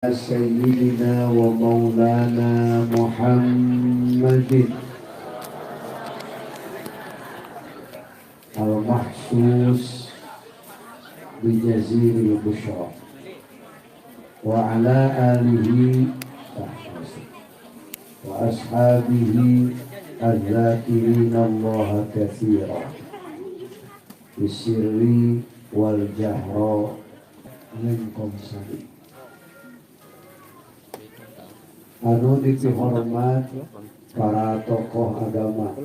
سيدنا ومولانا محمد المحسوس بجزير البشرى وعلى آله وأصحابه الذاكرين الله كثيرا بالسر والجهر منكم سليم. Anu dihormat para tokoh agama,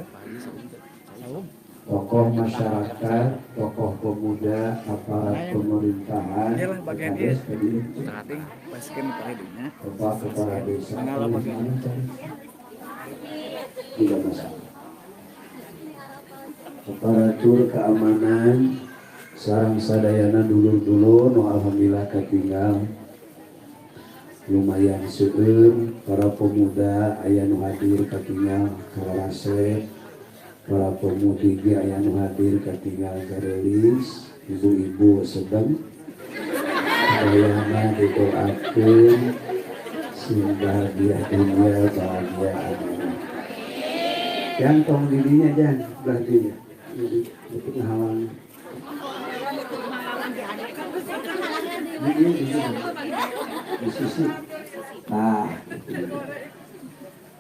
tokoh masyarakat, tokoh pemuda, aparat pemerintahan, bapak kepala desa, tidak masalah. Aparatur keamanan, sarang sadayana dulur-dulur, no alhamdulillah ketinggal. Lumayan seueur para pemuda aya nu hadir katinggal karasep, para pemudi ge aya nu hadir katinggal garelis, ibu-ibu sedang sadayana didoakeun sing bahagia dunia bahagia akhirat. Jang tong di dinya jang belah dinya. Jadi ngahalang. Di sisi. Nah,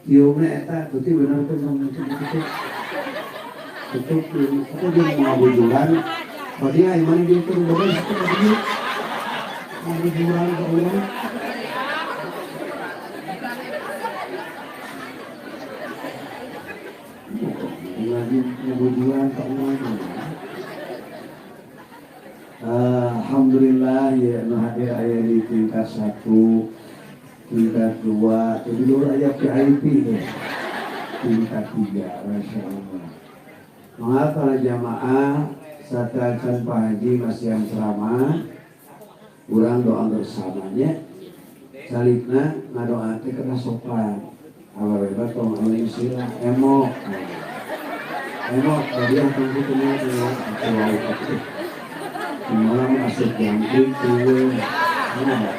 tiungna eta berarti bener tuh ngomong gitu. Tutup itu dia mau ngabujuran. Tadi ai mana dia tuh bener itu tadi. Ngabujuran ka urang. Ngabujuran ka urang. Alhamdulillah ya nu hadir aya di tingkat 1, tingkat 2, jadi dulu aya VIP ya. Tingkat 3, Masya Allah. Mangga para jamaah sateuacan Pak Haji masih yang ceramah, urang doa bersamanya, salibna ngadoa teh kana sopan. Awewe tong aya istilah emok. Emok tadi tong kitu nya teh. Malam asup jangkrik tuh, mana?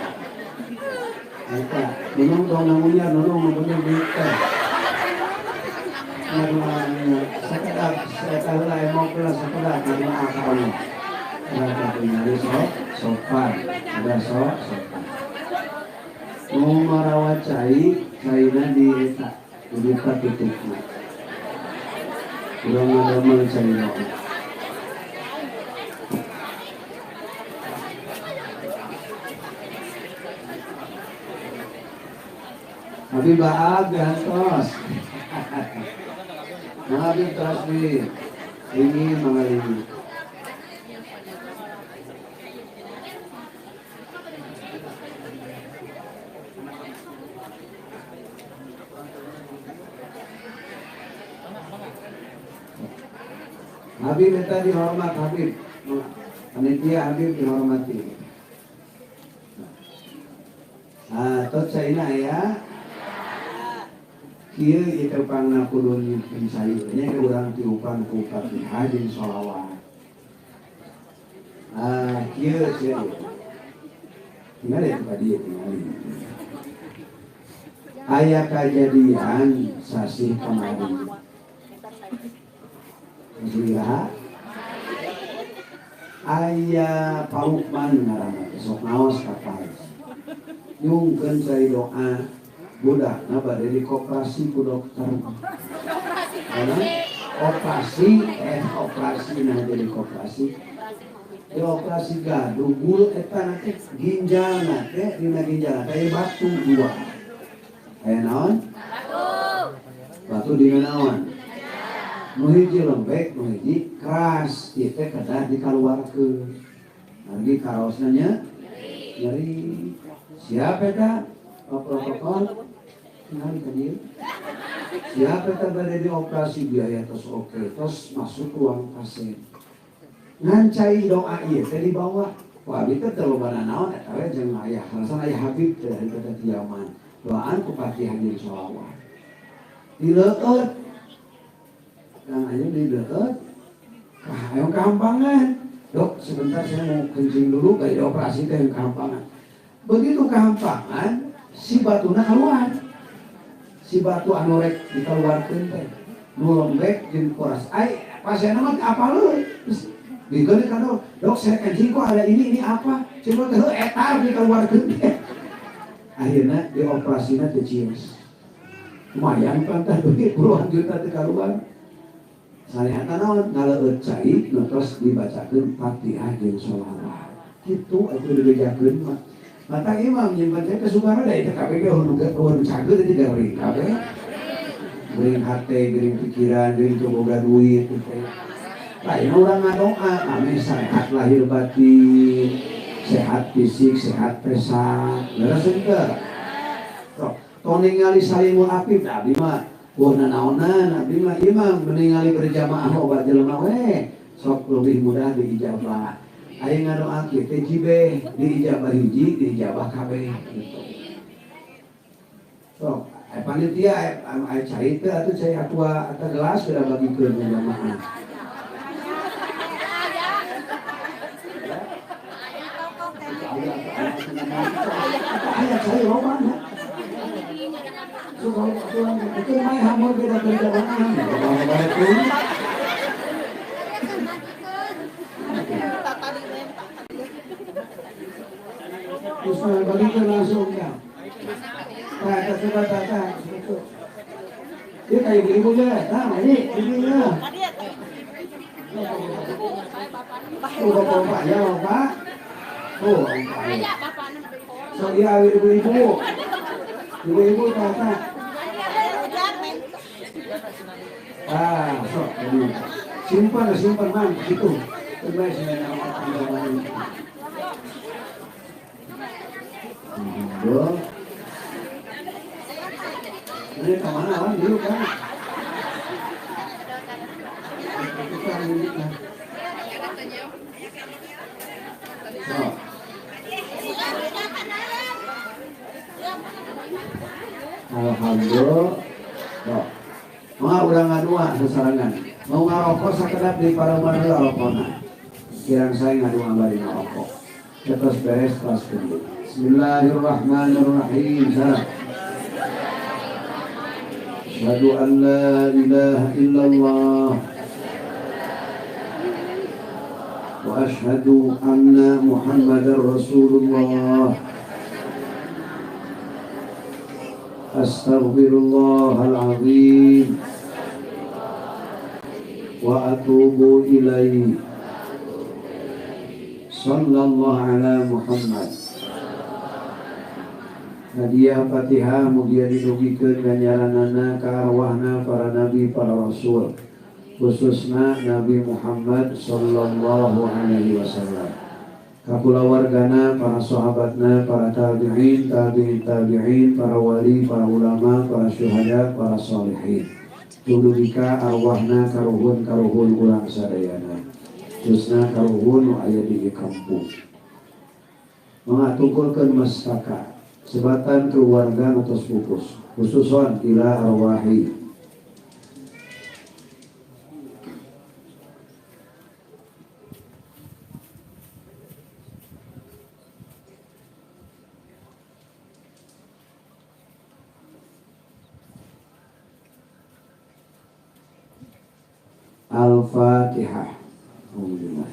Eta, nunung tong namunya, nunung namunya berita. Namunya, sekedar, saya lah emok lah sekedar, karena apa Allah. Mereka punya sopan, ada sopan. Mau merawat cai, caina di eta, dibuka tutupnya. Kurang ada mencari. Habib Baag gantos. Habib terus nih. Ini mengalimi. Habib minta dihormat Habib. Panitia Habib dihormati. Nah, tot saina ya. Kieu ieu pangna kudu nyieun sayurnya urang tiupan ku Fatihah jeung sholawat. Ah, kieu sia. Tinggal itu tadi tinggal. Aya kajadian sasih kamari. Alhamdulillah. Aya Pak Lukman ngaranna sok naos ka Paris. Nyungkeun cai doa budakna bade dikoperasi ku dokter. Operasi, operasi nah jadi koperasi. Di operasi gaduh gul eta na teh ginjalna teh dina ginjalna teh batu dua. Aya naon? Batu. Batu dina naon? Nu hiji lembek, nu hiji keras, ieu teh kedah dikaluarkeun. Lagi karaosna nya nyeri. Siapa eta? Protokol tinggal ka dieu. Siapa eta bade dioperasi biaya tos oke, tos masuk ruang pasien. Ngan cai doa ieu teh dibawa. Wah, abi teh teu loba naon eta we jeung ayah, alasan ayah Habib teh daripada Yaman. Doaan ku Fatihah jeung sholawat. Dileueut. Kang Ayu dileueut. Ayo kahampangan. Dok, sebentar saya mau kencing dulu, gak dioperasi teh kahampangan. Begitu kahampangan si batuna keluar. Si batu anu rek dikeluarkeun teh. Nu lembek jeung koras. Ai pasienna mah apa leuy? Terus digeuleuh ka dok, "Dok, saya kencing kok ada ini apa?" Cenah teh eta dikeluarkeun teh. Akhirna dioperasina teu cios. Lumayan pantah duit puluhan juta teu kaluar. Sarehatna naon ngaleueut cai nu tos dibacakeun Fatihah jeung sholawat. Kitu atuh dibejakeun mah. Mata imam nyimpan cai ke Sugara da itu kabeh ge nu cageut itu gering kabeh. Gering hate, gering pikiran, gering teu boga duit teh. Lain urang ngadoa, ame sehat lahir batin, sehat fisik, sehat pesat. Leres henteu? Sok, tong ningali salimul afif da abdi mah wah nanaonan abdi mah imam meningali berjamaah loba jelema we sok lebih mudah diijabah. Aya ngadoa kieu teh jibeh diijabah hiji diijabah kabeh gitu. Sok, panitia aya cai teh atuh cai aqua atau gelas sudah bagikeun ka jamaah. Aya cai loba nya. Suka aturan itu mah hamur beda berjamaah. Terus bagikan langsung ya. Nah, coba tata gitu. Dia kayak ibu ya, nah ini ibunya. Oh, bapak ya bapak. Oh, so iya ibu-ibu. Ibu-ibu tata. Ah, sok ini. Simpan, simpan man, gitu. Coba saya nama. Ini kemana orang dulu kan? Alhamdulillah. Mau urang ngadua sesarangan. Mau ngarokok sakedap di pareuman heula rokona. Kirang saya ngadua bari ngarokok. Terus beres kelas kedua. Bismillahirrahmanirrahim. Asyhadu an la ilaha illallah wa asyhadu anna Muhammadar Rasulullah. Astaghfirullahal azim wa atubu ilaihi. Sallallahu ala Muhammad. Hadiah Fatihah mugia didugikeun ganjaranana ka arwahna para nabi para rasul, khususna Nabi Muhammad sallallahu alaihi wasallam. Ka kulawargana, para sahabatna, para tabi'in, tabi'in tabi'in, para wali, para ulama, para syuhada, para salihin. Dugika arwahna karuhun-karuhun urang sadayana, khususna karuhun nu aya di kampung. Mangatukulkeun mastaka sebatan keluarga atau pupus khususon ila arwahi Al-Fatihah. Alhamdulillah.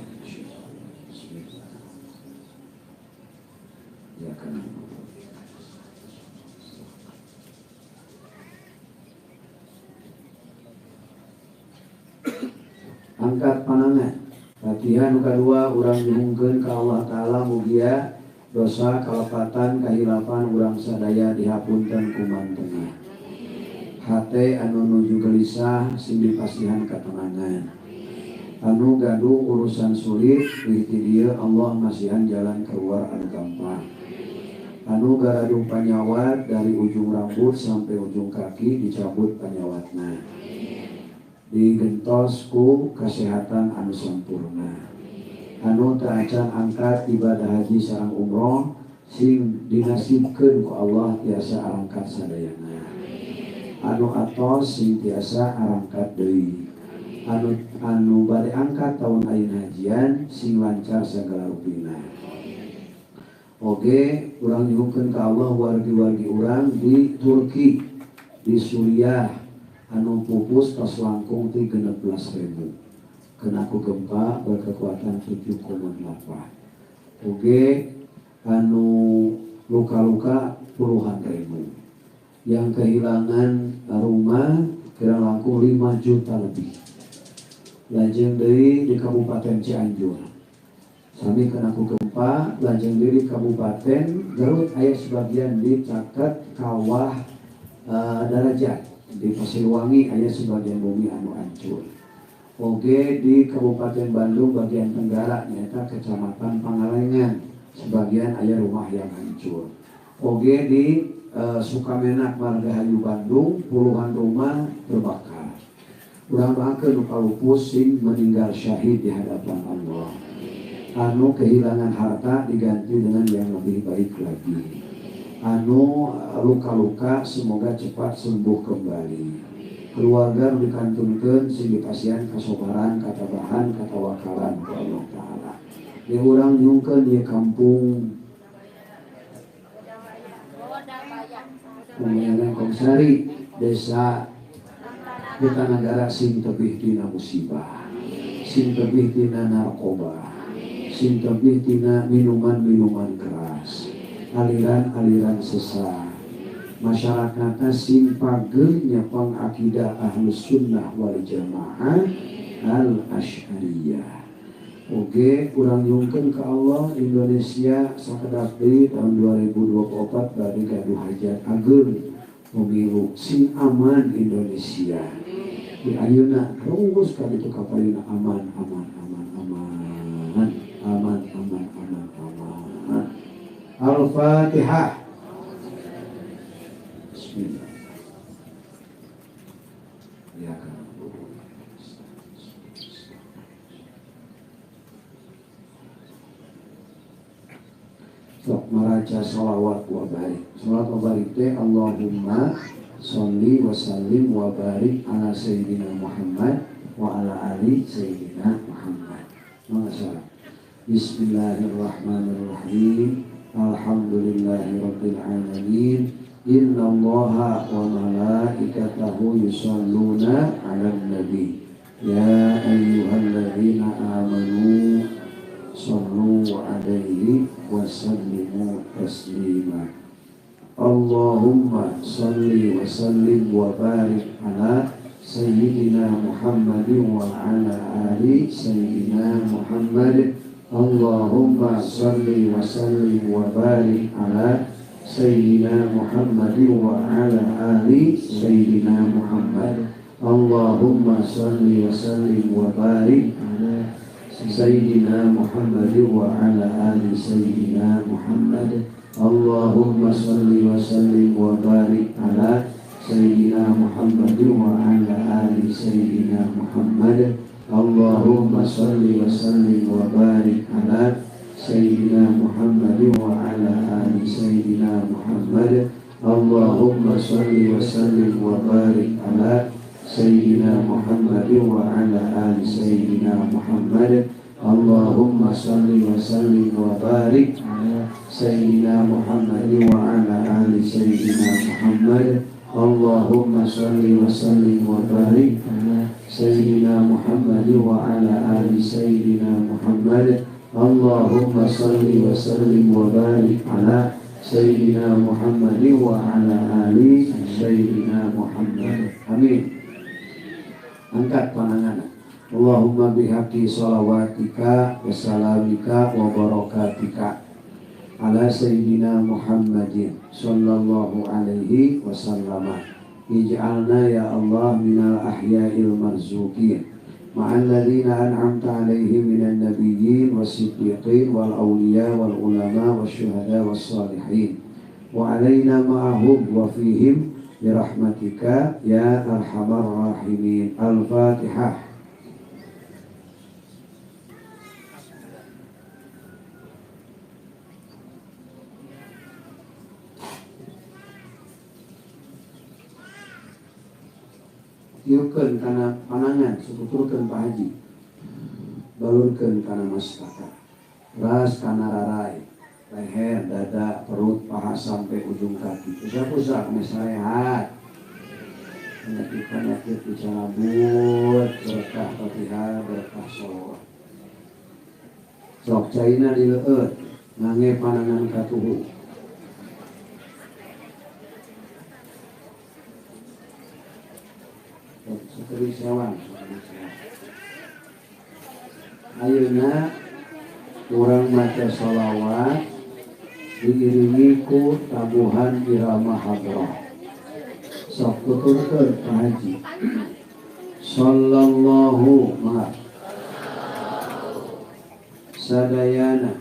Angkat panangan. Latihan kedua urang nyuhunkeun ka Allah Ta'ala mugia dosa kalepatan kahilapan urang sadaya dihapunten ku mantena. Hate anu nuju gelisah sing dipasihan katenangan. Anu gaduh urusan sulit wih ti dieu Allah masihan jalan keluar anu gampang. Anu gaduh panyawat dari ujung rambut sampai ujung kaki dicabut panyawatna. Digentos ku kesehatan anu sempurna. Anu teu acan angkat ibadah haji sareng umroh sing dinasibkeun ku Allah tiasa arangkat sadayana. Anu atos sing tiasa arangkat deui. Anu bade angkat taun ayeuna hajian sing lancar sagala rupina. Oge urang nyuhunkeun ka Allah wargi-wargi urang di Turki, di Suriah anu pupus tos langkung ti 16.000. Kena ku gempa berkekuatan 7,8. Oge anu luka-luka puluhan ribu. Yang kehilangan rumah kira langkung 5 juta lebih. Lajeng deui di Kabupaten Cianjur. Sami kena ku gempa, lajeng deui di Kabupaten Garut aya sebagian di caket kawah Darajat, di Pasirwangi aya sebagian bumi anu hancur. Oge di Kabupaten Bandung bagian tenggara nyaeta Kecamatan Pangalengan sebagian aya rumah yang hancur. Oge di Sukamenak Margahayu Bandung puluhan rumah terbakar. Urang doakeun nu kalupus sing meninggal syahid di hadapan Allah. Anu kehilangan harta diganti dengan yang lebih baik lagi. Anu luka-luka semoga cepat sembuh kembali. Keluarga nu dikantunkeun sing dipasihan kasobaran, katabahan, katawakalan ku Allah Ta'ala. Di urang nyungkeun di kampung Kumayan Komsari, Desa Kutanagara sing tebih tina musibah, sing tebih tina narkoba, sing tebih tina minuman-minuman keras, aliran-aliran sesat. Masyarakatna sing pageuh nyepeng akidah Ahlus Sunnah wal Jamaah al Asy'ariyah. Oge urang nyungkeun ka Allah Indonesia sakedap deui tahun 2024 bade gaduh hajat ageung pemilu sing aman Indonesia. Di ayeuna terus ka ditu ka payuna aman aman aman aman aman aman aman aman. Al-Fatihah. Bismillah. Ya kan. Sok maraca sholawat wa barik. Sholawat wa barik teh Allahumma sholli wa sallim wa barik ala sayyidina Muhammad wa ala ali sayyidina Muhammad. Mangga. Bismillahirrahmanirrahim. Alhamdulillahirabbil alamin. Innallaha wa malaikatahu yusholluna 'alan nabi. Ya ayyuhalladzina amanu sallu alaihi wa sallimu taslima. Allahumma salli wa sallim wa barik ala sayyidina Muhammadin wa ala ali sayyidina Muhammad. Allahumma salli wa sallim wa barik ala sayyidina Muhammadin wa ala ali sayyidina Muhammad. Allahumma salli wa sallim wa barik ala sayyidina Muhammad wa ala ali sayyidina Muhammad. Allahumma salli wa sallim wa barik ala sayyidina Muhammad wa ala ali sayyidina Muhammad. Allahumma salli wa sallim wa barik ala sayyidina Muhammad wa ala ali sayyidina Muhammad. Allahumma salli wa sallim wa barik ala sayyidina Muhammad wa ala ali sayyidina Muhammad. Allahumma salli wa sallim wa barik ala sayyidina Muhammad wa ala ali sayyidina Muhammad. Allahumma salli wa sallim wa barik ala sayyidina Muhammad wa ala ali sayyidina Muhammad. Allahumma salli wa sallim wa barik ala sayyidina Muhammad wa ala ali sayyidina Muhammad. Amin. Angkat pandangan. Allahumma bihaqi shalawatika wa salamika wa barakatika ala sayyidina Muhammadin sallallahu alaihi wasallam. Ij'alna ya Allah minal ahya'il marzuqin ma'al ladzina an'amta alaihim minan nabiyyin wasiddiqin wal awliya wal ulama wasyuhada wassalihin wa alaina ma'ahum wa fihim birahmatika ya arhamar rahimin. Al-Fatihah. Tiupkeun kana panangan, sututurkeun Pak Haji, balurkeun kana mastaka, ras kana rarai, Leher, dada, perut, paha sampai ujung kaki. Usap-usap sehat. Penyakit-penyakit dicabut, berkah Fatihah, berkah sholawat. Sok caina dileueut, ngange panangan katuhu. Seperti sewang, ayeuna urang maca sholawat diiringi ku tabuhan irama hadrah. Sok tuturkeun Pak Haji. Sallallahu maaf. Sadayana.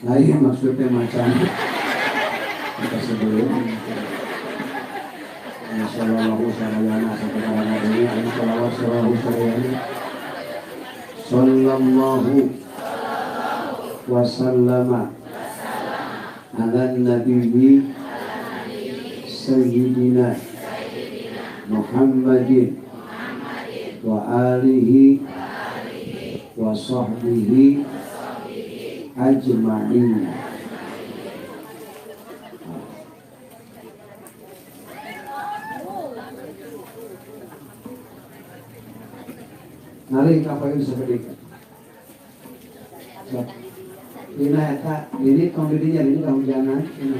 Lain maksudnya macam kita sebelum sallallahu sadayana sampai karana dunia ini salawat sallallahu sadayana sallallahu wasallama ala nabiyyi sayyidina Muhammadin wa alihi wa sahbihi ajma'in. Nalik apa itu seperti itu? Dina eta, ini tong didinya, ini kahujanan, ini.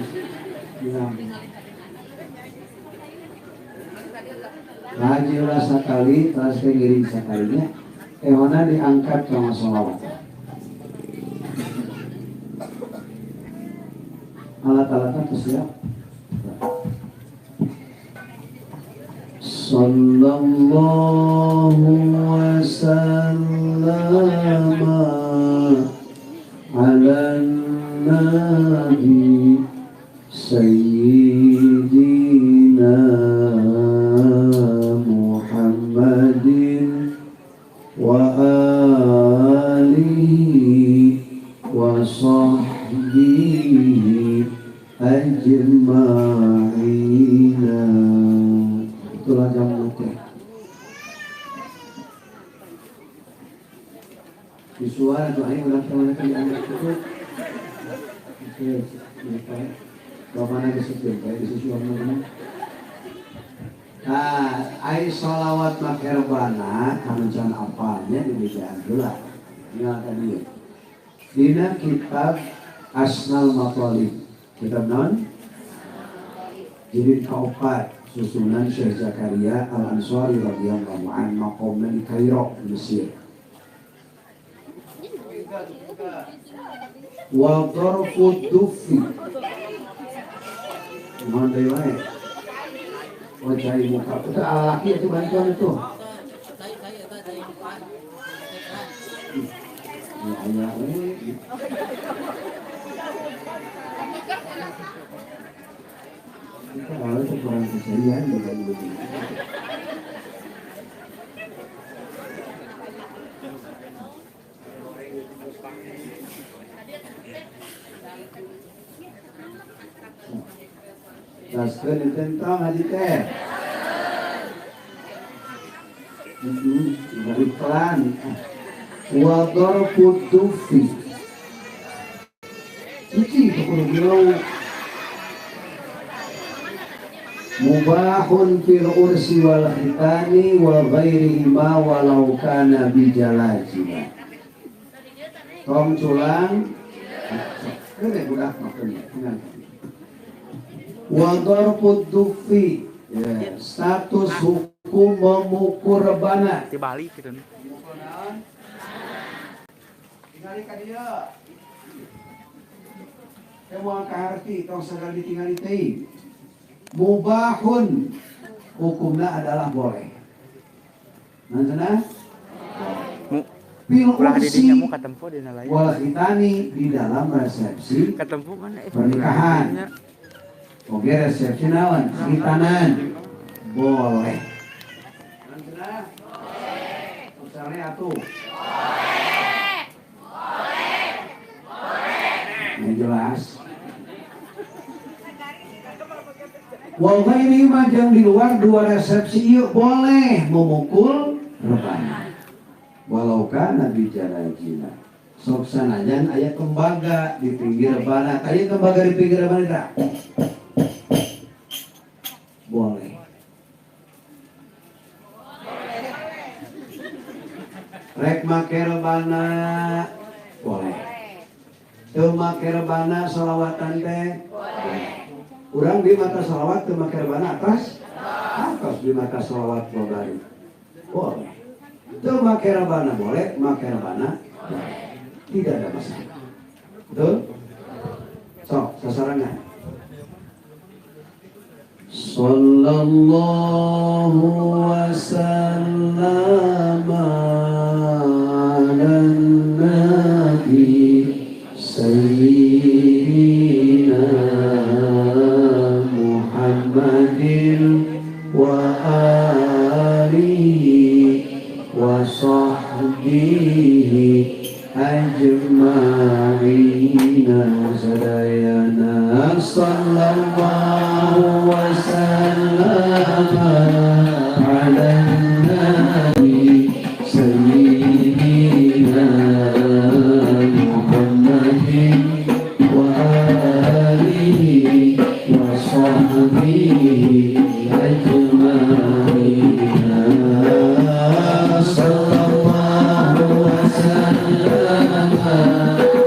Haji ulah sakali, terus ke ngiring sakalinya, ehona diangkat sama sholawat. Alat-alatnya tersiap. Sallallahu wasallama ala nabi sayyidina Muhammadin wa alihi wa sahbihi ajma'ina. Itulah jamu teh. Di suara tuh aing ulah teh mana diangkat itu. Bapana disebut kayak di suara mana. Nah, ai sholawat makerbana anu can apalnya di bejaan heula. Tinggal tadi. Dina kitab Asnal Matalib. Kitab naon? Jilid kaopat susunan Syekh Zakaria Al-Ansari radhiyallahu anhu maqamna di Kairo, Mesir. Wa darfu dufi. Mohon deui wae. Wajah muka itu laki itu bantuan itu. Ya Allah. Kita kalau itu kurang keserian bukan begini. Taskeun ditentang haji teh. Dari pelan. Wa darfu dufi. Iki kudu bilau. Mubahun fil ursi wal khitani wa ghairihi ma walau kana bijalajina. Tong culang. Kene budak maksudnya. Wa darfu dufi, ya, status hukum memukul rebana. Di Bali gitu. Tingali ka dieu. Teh moal kaharti tong sagala ditingali teuing. Mubahun hukumnya adalah boleh. Nah, fil ursi wal khitani di dalam resepsi pernikahan. Oke, resepsi naon? Khitanan. Boleh. Boleh. Misalnya atuh. Boleh. Boleh. Boleh. Yang jelas. Wa ghairi ma yang di luar dua resepsi ieu boleh memukul rebana. Walau kana bijalajina. Sok sanajan aya tembaga di pinggir rebana. Aya tembaga di pinggir rebana tah? Boleh. Rek make rebana boleh. Teu make rebana sholawatan teh boleh. Urang di mata sholawat teu make rebana atas? Atas di mata sholawat babari. Boleh. Teu make rebana boleh, make rebana boleh. Tidak ada masalah. Betul? Sok, sasarangan. Sallallahu wasallam ala nabi sayyidina Muhammadin wa alihi wa sahbihi ajma'ina. Sadayana sallallahu wasallam ala nabi sayyidina Muhammadin wa alihi wa sahbihi ajma'ina. Sallallahu wasallam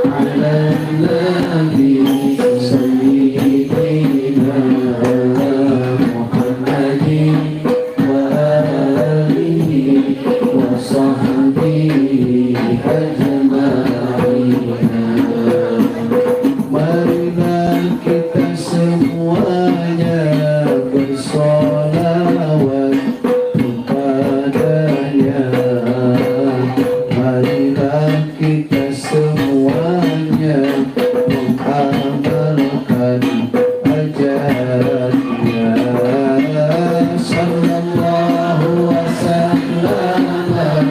ala nabi sayyidina Muhammadin wa alihi wa sahbihi ajma'in. Marilah kita semuanya bersolawat kepadanya. Marilah kita semuanya mengamalkan ajarannya. Sallallahu wasallam ala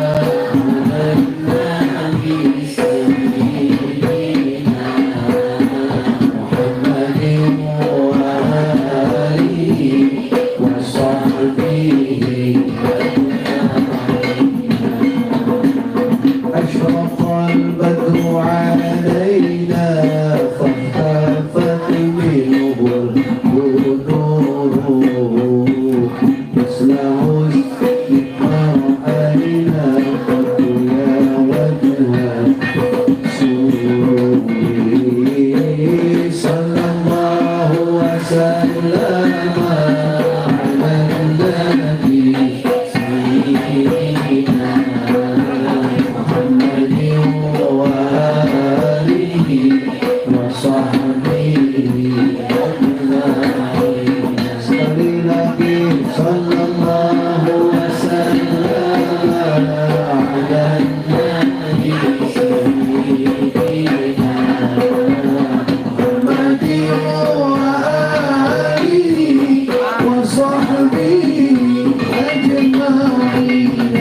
nabi sayyidina Muhammadin wa alihi wa sahbihi ajma'in. أشرق البدر علينا فاختفت منه البدور مثل حسن ما رأينا قد يا وجه سرور. صلى الله وسلم على النبي سيدنا محمد وآله وصحبه أجمعين. Sekali lagi sallallahu wasallam ala nabi sayyidina Muhammad wa alihi wa sahbihi ajma'in.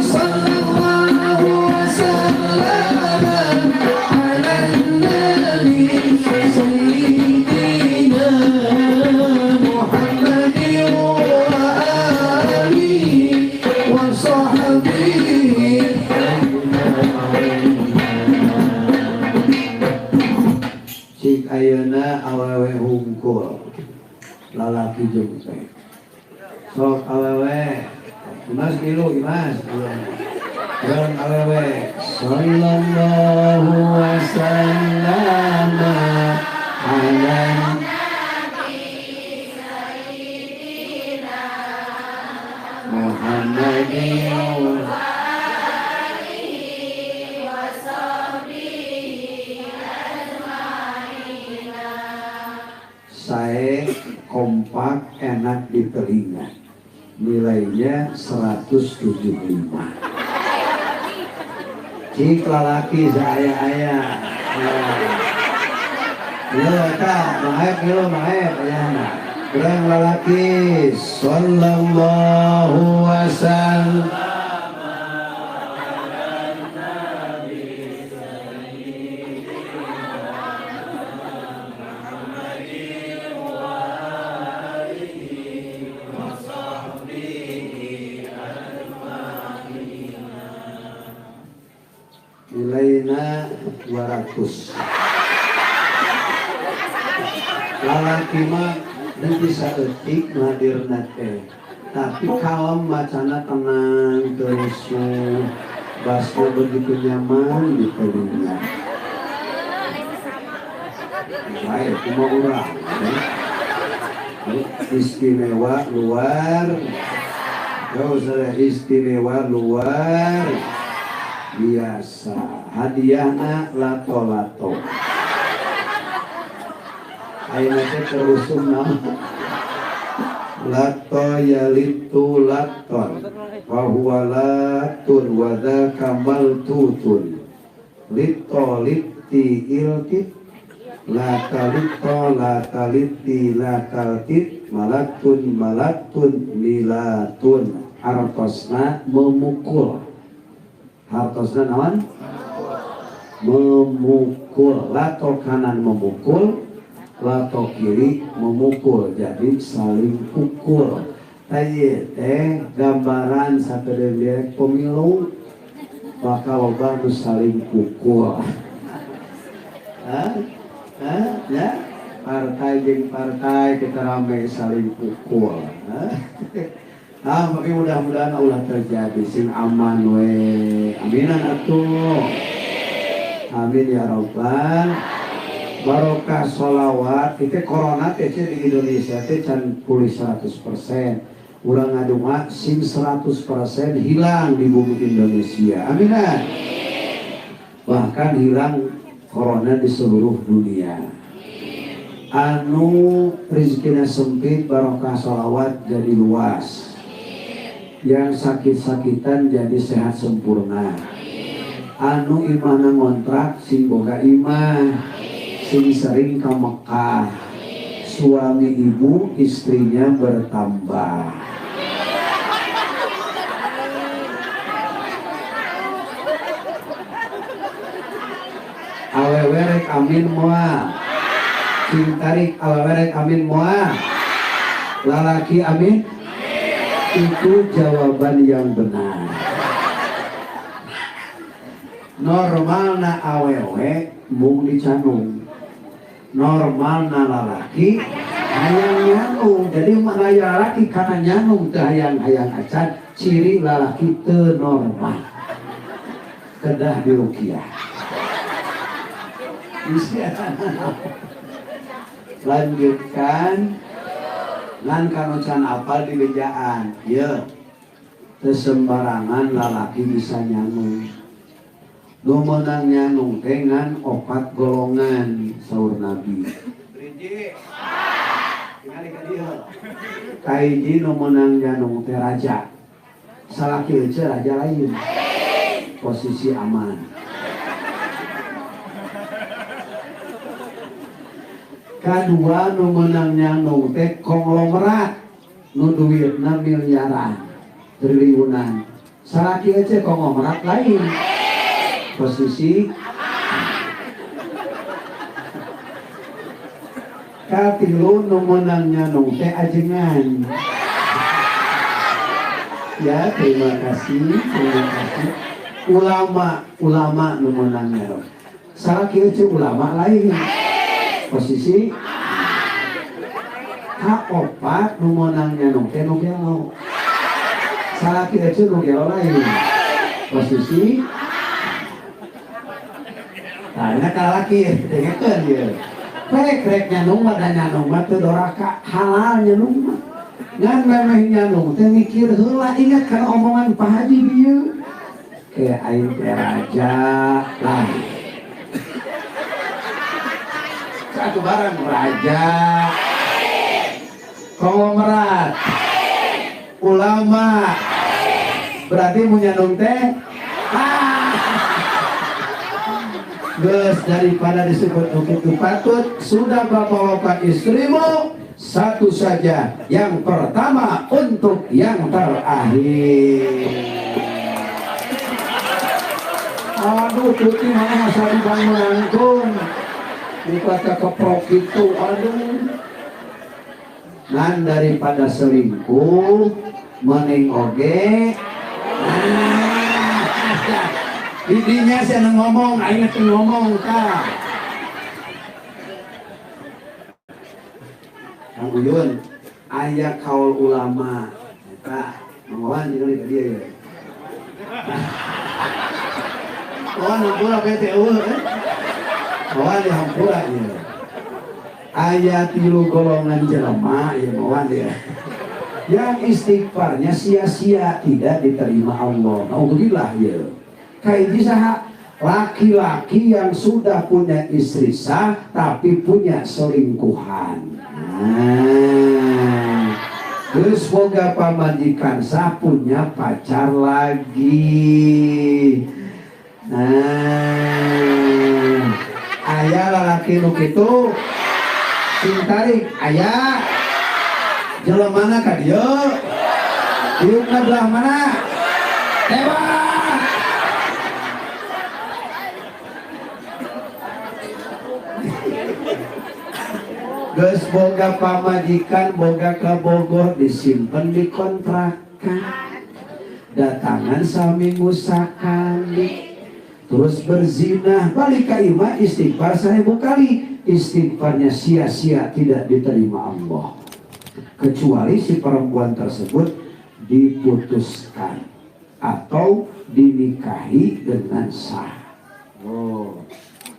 Sallallahu wasallam ala nabi sayyidina Muhammad wa alihi wa sahbihi ajma'in. Cik ayeuna awewe hungkul lalaki jeung teh. Sok awewe Imas milu Imas. Jeung awewe sallallahu wasallam ala nabi sayyidina Muhammadin wa alihi wa sahbihi ajma'in. Sae kompak enak di telinga. Nilainya 175. Cik lalaki saaya-aya. Yo eta maep yo maep ayana. Urang lalaki sallallahu wasallam ala nabi sayyidina Muhammadin wa alihi wa sahbihi ajma'in. 200. Lalaki mah nanti saeutik hadirna teh. Tapi kalem macana tenang terus basnya begitu nyaman di telinga. Baik, cuma urang. Istimewa luar. Jauh saya istimewa luar biasa. Hadiahna lato-lato. Ayeuna teh terusum naon? Lato yalitu laton wa huwa latun wa dzaka maltutun. Lito litti iltit latalito latalitti lataltit malatun malatun milatun. Hartosna memukul. Hartosna naon? Memukul. Lato kanan memukul, lato kiri memukul, jadi saling pukul. Teh teh gambaran sakedeung pemilu bakal loba nu saling pukul. Hah? Hah? Ya? Partai jeung partai kita rame saling pukul. Ah, tapi mudah-mudahan ulah terjadi sing aman we. Aminan atuh. Amin ya rabbal. Barokah sholawat itu corona teh di Indonesia teh can pulih 100%. Urang ngadunga sing 100% hilang di bumi Indonesia. Aminan. Bahkan hilang corona di seluruh dunia. Anu rezekina sempit barokah sholawat jadi luas. Yang sakit-sakitan jadi sehat sempurna. Anu imahna ngontrak sing boga imah, sing sering ke Mekah. Suami ibu istrinya bertambah. Awewe rek amin moal. Sing tarik awewe rek amin moal. Lalaki amin. Itu jawaban yang benar. Normalna awewe mung dicanung. Normalna lalaki hayang nyanung. Jadi makna lalaki karena nyanung teu hayang-hayang acan, ciri lalaki teu normal. Kedah diruqyah. Lanjutkan. Ngan kanu can apal di bejaan, ye. Teu sembarangan lalaki bisa nyanung. Nu meunang nyanung teh ngan opat golongan saur Nabi. Rinji. Tingali ka dieu. Kahiji nu meunang nyanung teh raja. Salaki heueuh raja lain. Posisi aman. Kadua nu meunang nyanung teh konglomerat nu duitna miliaran, triliunan. Salaki heueuh konglomerat lain. Posisi katilu nu meunang nyanung teh ajengan. Ya, terima kasih, terima kasih. Ulama, ulama nu meunang nyanung. Salaki heueuh ulama lain. Posisi kaopat nu meunang nyanung teh nu gelo. Salaki heueuh nu gelo lain. Posisi nah, ini laki dengekeun ieu. Rek rek nyanung mah da nyanung mah teu doraka, halal nyanung mah. Ngan memeh nyanung teh mikir heula, ingat kana omongan Pak Haji bieu. Kayak aing teh raja lah. Satu barang raja, konglomerat, ulama. Berarti mun nyanung teh geus daripada disebut begitu patut, sudah bapak-bapak istrimu satu saja, yang pertama untuk yang terakhir. Aduh, putih mana masa dibangun langkung dipata keprok itu, aduh. Nan daripada selingkuh mending oge. Nah, Didinya sih anu ngomong, aing teu ngomong tah. Kang Uyun, aya kaul ulama eta mangowan jeung ka dieu ya. Kawan hampura bete eueuh eh. Kawan di hampura ieu. Aya 3 golongan jelema ieu mawan dia. Yang istighfarnya sia-sia tidak diterima Allah. Naudzubillah ieu. Kaiji saha? Laki-laki yang sudah punya istri sah tapi punya selingkuhan. Nah, terus boga pamajikan sah punya pacar lagi. Nah, aya lalaki nu kitu sing tarik aya jelemana ka dieu diukna belah mana tewak. Geus boga pamajikan boga ka Bogor disimpen di kontrakan datangan saminggu sakali terus berzinah balik ka imah istighfar 1000 kali istighfarnya sia-sia tidak diterima Allah kecuali si perempuan tersebut diputuskan atau dinikahi dengan sah. Oh,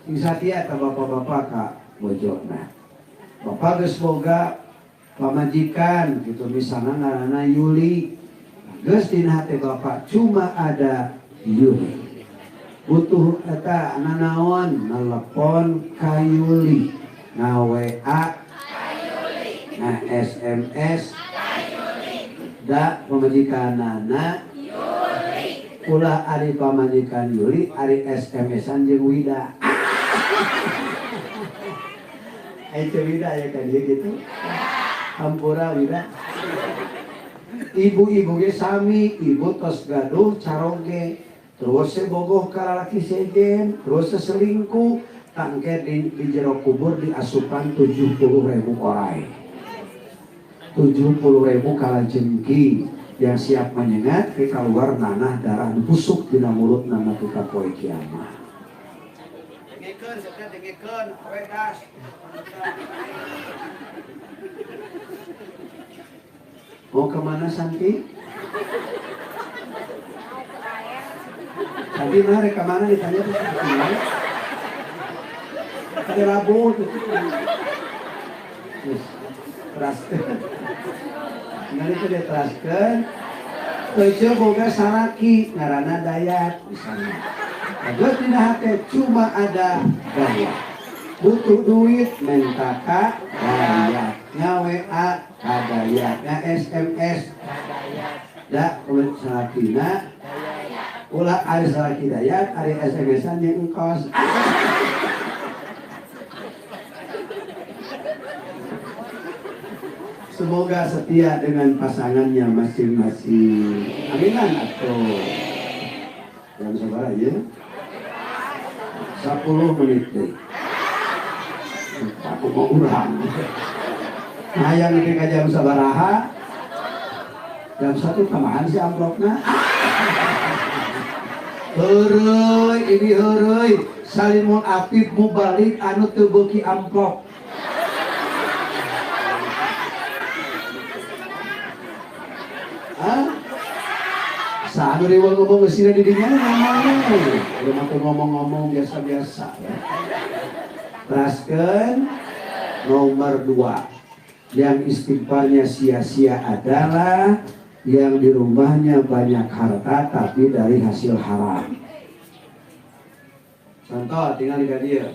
sing satia ka bapak-bapak ka bojona. Bapak geus boga pamajikan gitu misalnya ngaranna Yuli. Geus dina hate bapak cuma ada Yuli. Butuh eta nanaon nelepon ka Yuli, nga WA ka Yuli, nga SMS ka Yuli. Da pamajikanana Yuli. Ulah ari pamajikan Yuli, ari SMS-an jeung Wida. Itu Wida ya kan dia gitu. Hampura Wida. Ibu-ibu ge sami, ibu tos gaduh caroge, terus bogoh ka lalaki sejen, terus selingkuh, tangke di jero kubur diasupan 70.000 orai. 70.000 kalajengking yang siap menyengat ke keluar nanah darah busuk dina mulut nana kita poe kiamat. Mau kemana Santi? Santi mana kemana ditanya tuh ada rabu tuh. Terus teraskan. Ngali itu dia teraskan. Teuceu boga salaki ngaranna Dayat misalnya. Geus dina hate cuma ada Dayat. Butuh duit minta ka Dayat, nga WA ka Dayat, nga SMS ka Dayat. Da kulit salakina ulah ari salaki Dayat, ari SMS-an jeung engkos. Semoga setia dengan pasangannya masing-masing. Aminan atuh. Jam sabaraha ieu? 10 menit deui. Aku mau urang. Hayang nepi ka jam sabaraha? Jam 1 tambahan si amplopna. Heureuy, ini heureuy. Salimul Afif mubalik anu teu beuki amplop. Hah? Saha nu riweuh ngomong geus di dinya ngomongna. Udah mah ngomong-ngomong biasa-biasa ya. Teraskan nomor 2 yang istighfarnya sia-sia adalah yang di rumahnya banyak harta tapi dari hasil haram. Contoh tinggal di dia.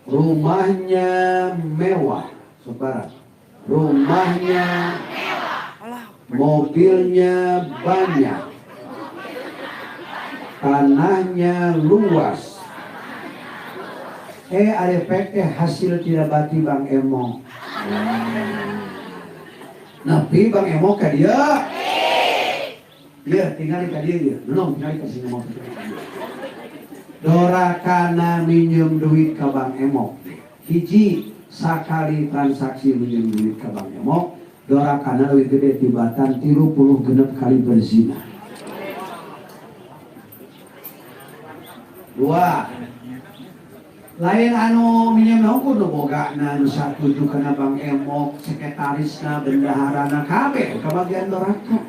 Rumahnya mewah, saudara. Rumahnya mewah, mobilnya banyak, tanahnya luas. Ada PT hasil tidak bati Bang Emo. Nabi Bang Emo ka dia. Dia tinggal ka dia dia. Belum tinggal ka sini mau. Dorakana minjem duit ka Bang Emo. Hiji sakali transaksi minjem duit ka Bang Emo, dorakana leuwih gede tibatan 36 kali berzina. Dua. Lain anu minjem hukum nu bogana nu satuju kana Bang Emok, sekretarisna, bendaharana kabeh kabagian doraka.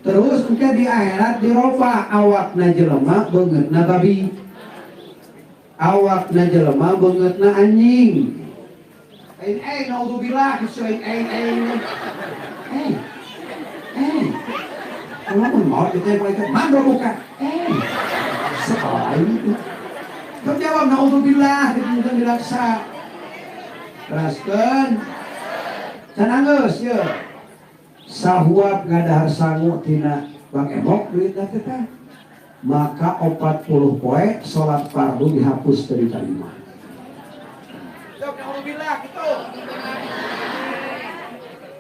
Terus engke di akhirat diroba awakna jelema beungeutna babi. Awakna jelema beungeutna anjing. Aing aing naudzubillah kitu aing aing aing. Eh. Eh. Ngomong mau kita malaikat mandor buka. Eh. Sekolah ini. Terjawab naudzubillah itu dilaksa. Teraskeun. Can anggeus ye. Sahuap ngadahar sangu tina Bang Emok duitna teh tah. Maka 40 poe salat fardu dihapus dari tarima. Sok naudzubillah kitu.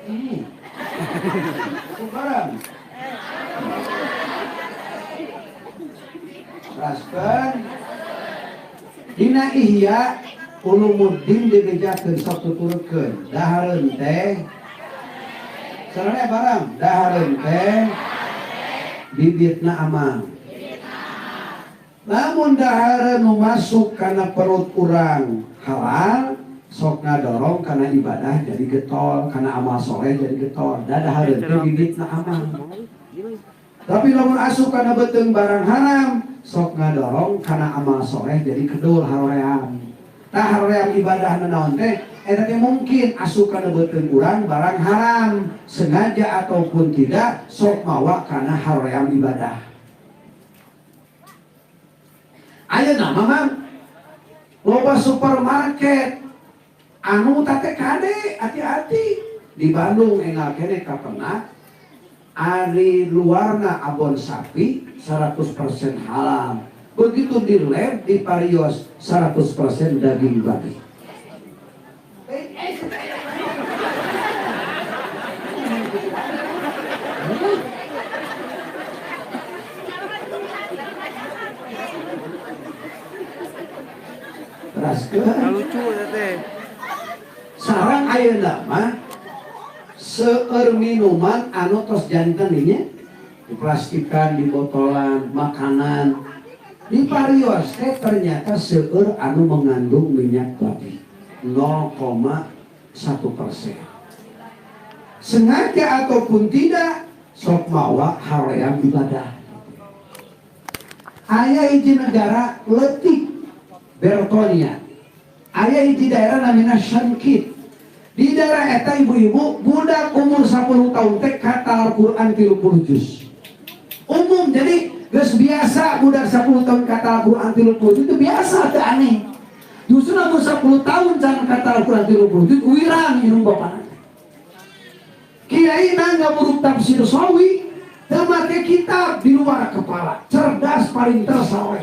Eh. Bareng. Teraskeun. Dina Ihya Ulumuddin dibejakeun sok tuturkeun dahareun teh sareng barang dahareun teh bibitna amang. Lamun dahareun nu masuk kana perut urang halal sok ngadorong kana ibadah jadi getol, kana amal soleh jadi getol. Da dahareun teh bibitna amang. Tapi lamun asup kana beuteung barang haram sok ngadorong kana amal soleh jadi kedul haroream. Tah haroream ibadah naon teh eta teh mungkin asup kana beuteung urang barang haram sengaja ataupun tidak sok mawa kana haroream ibadah. Ayeuna mah Mang loba supermarket anu teh kade hati-hati di Bandung enggal keneh kapenak ari luarna abon sapi 100% halal. Begitu di lab di parios 100% daging babi. Teraskeun. Lucu teh. Sareng ayeuna mah seueur minuman anu tos janten nya diplastikan, dibotolan, makanan di parios teh ternyata seueur anu mengandung minyak babi 0,1%. Sengaja ataupun tidak sok mawa haream ibadah. Aya hiji negara leutik Bertonia. Aya hiji daerah namina Shankit. Di daerah eta ibu-ibu budak umur 10 tahun teh kata Al-Qur'an 30 juz. Umum jadi geus biasa budak 10 tahun kata Al-Qur'an 30 juz itu biasa teu aneh. Justru lamun 10 tahun can kata Al-Qur'an 30 juz wirang indung bapana. Kiai nangga huruf tafsir sawi teu make kitab di luar kepala, cerdas paling tersawe.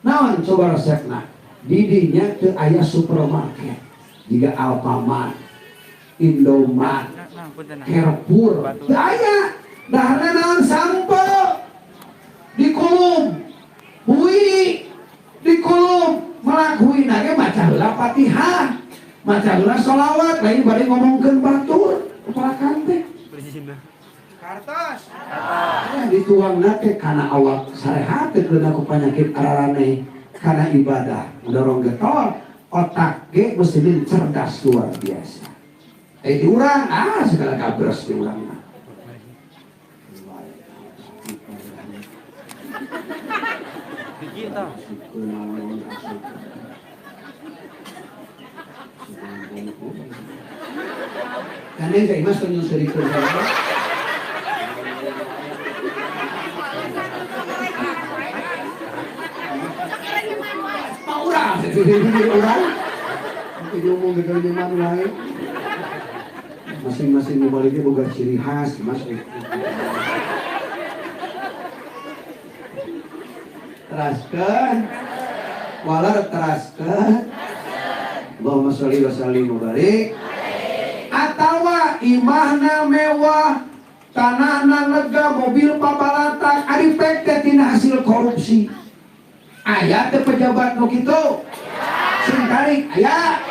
Naon coba resepna? Didinya teu aya supermarket jiga Alfamart, Indomart, Carrefour, teu aya. Daharna naon sampo dikulum, hui dikulum, melak huina ge maca heula Fatihah, maca heula sholawat, lain bade ngomongkeun batur, kepalakan teh. Kartos. Dituangna teh kana awak sarehat teh keuna ku panyakit araraneh kana ibadah, dorong getol, otak ge mesti cerdas luar biasa. Di urang, segala kabres di urang mah. Karena saya mas penyusuri kerja. Pak urang, urang, ngomong gitu nyaman lain. Masing-masing memiliki boga ciri khas, mas. Teraskan, walar teraskan. Allahumma sholli wa sallim wa barik. Atawa imahna mewah, tanahna lega, mobil papalatak, ari pek teh tina hasil korupsi. Aya teh pejabat nu kitu? Sing tarik aya.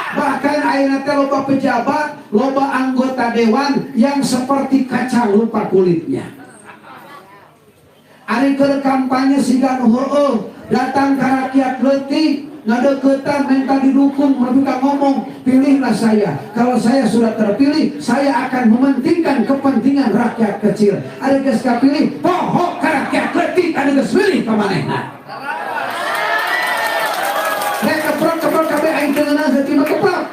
Bahkan ayeuna teh loba pejabat, loba anggota dewan yang seperti kacang lupa kulitnya. Ari keur kampanye siga nu heueuh, datang ka rakyat leutik, ngadeukeutan minta didukung, mereka ngomong, pilihlah saya. Kalau saya sudah terpilih, saya akan mementingkan kepentingan rakyat kecil. Ari geus kapilih, poho ka rakyat leutik anu geus milih ka manehna. Rek keprok-keprok kabeh aing teu ngeunah heuti mah keprok.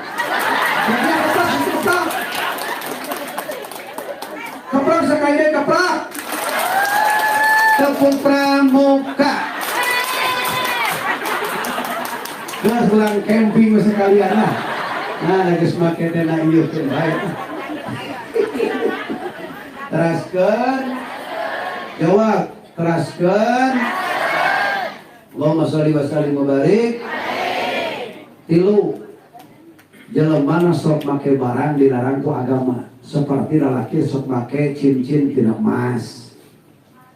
Keprok keprok. Keprok sakali deui keprok. Tepung pramuka. Geus urang camping sekalian lah. Nah, geus make teh na ieu teh bae. Teraskeun. Jawab, teraskeun. Allahumma sholli wa sallim wa barik. Tilu, jelema sok make barang dilarang ku agama. Seperti lalaki sok make cincin tina emas.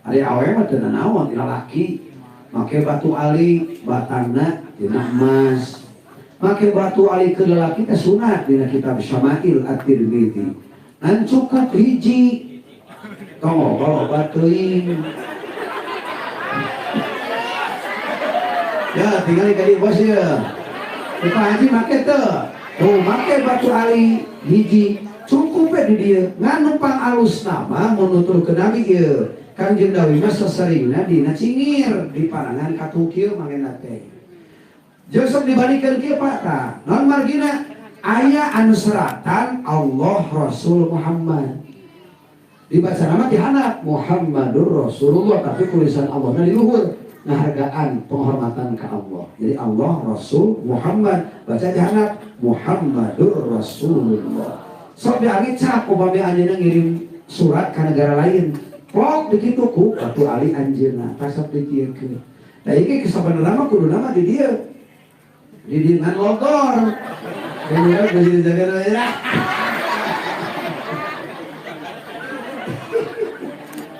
Ari awe mah teu nanaon tina laki. Make batu ali batangna tina emas. Make batu ali ke lalaki teh sunat dina kitab Syama'il At-Tirmidzi. Ngan cukup hiji. Tong loba-loba teuing. Ya tinggal ka dieu bos ieu. Pak Haji make teu. Tuh make batu ali hiji cukup we di dieu. Ngan numpang alus nama mun nuturkeun Nabi ieu. Kangjeng Nabi mah saseringna dina cingir di parangan katuh kieu mangena teh. Jeung sok dibalikeun kieu Pak tah. Naon margina? Aya anu seratan Allah Rasul Muhammad. Dibaca nama di handap Muhammadur Rasulullah tapi tulisan Allahna di luhur. Penghargaan, penghormatan ke Allah. Jadi Allah, Rasul, Muhammad. Baca di handap Muhammadur Rasulullah. Sok diangit cap upami anjeunna ngirim surat ke negara lain. Plok dikitu ku batu ali anjeunna, tasap dikieukeun. Da ieu sabenerna mah kuduna mah di dieu. Di dieu ngan logor. Kemudian geus dijaga.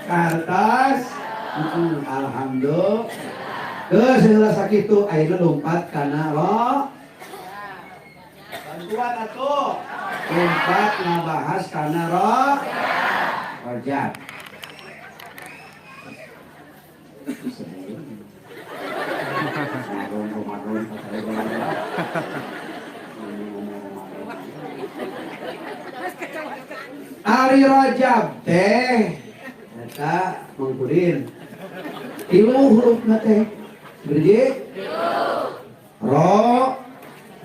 Kartas alhamdulillah. Geus heula sakitu ayeuna lompat kana ro. Bantuan atuh. Lompat ngabahas kana ro. Rajab. Ari Rajab teh eta Mang Pudin. Tilu hurufna teh. Berji? Ro,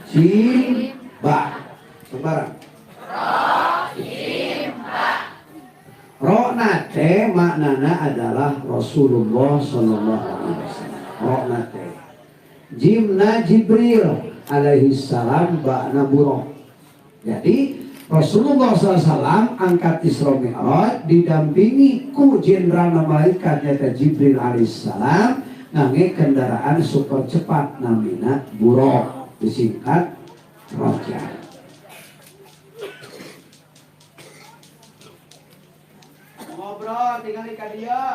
jim, ba. Sembarang. Ro, jim, ba. Ro na teh maknana adalah Rasulullah sallallahu alaihi wasallam. Ro na teh. Jimna Jibril alaihi salam, ba'na buraq. Jadi Rasulullah SAW angkat Isra Mi'raj didampingi ku jenderal malaikat nyata Jibril alaihissalam ngangge kendaraan super cepat namina buraq, disingkat Rajab. Ngobrol tinggal ka dieu.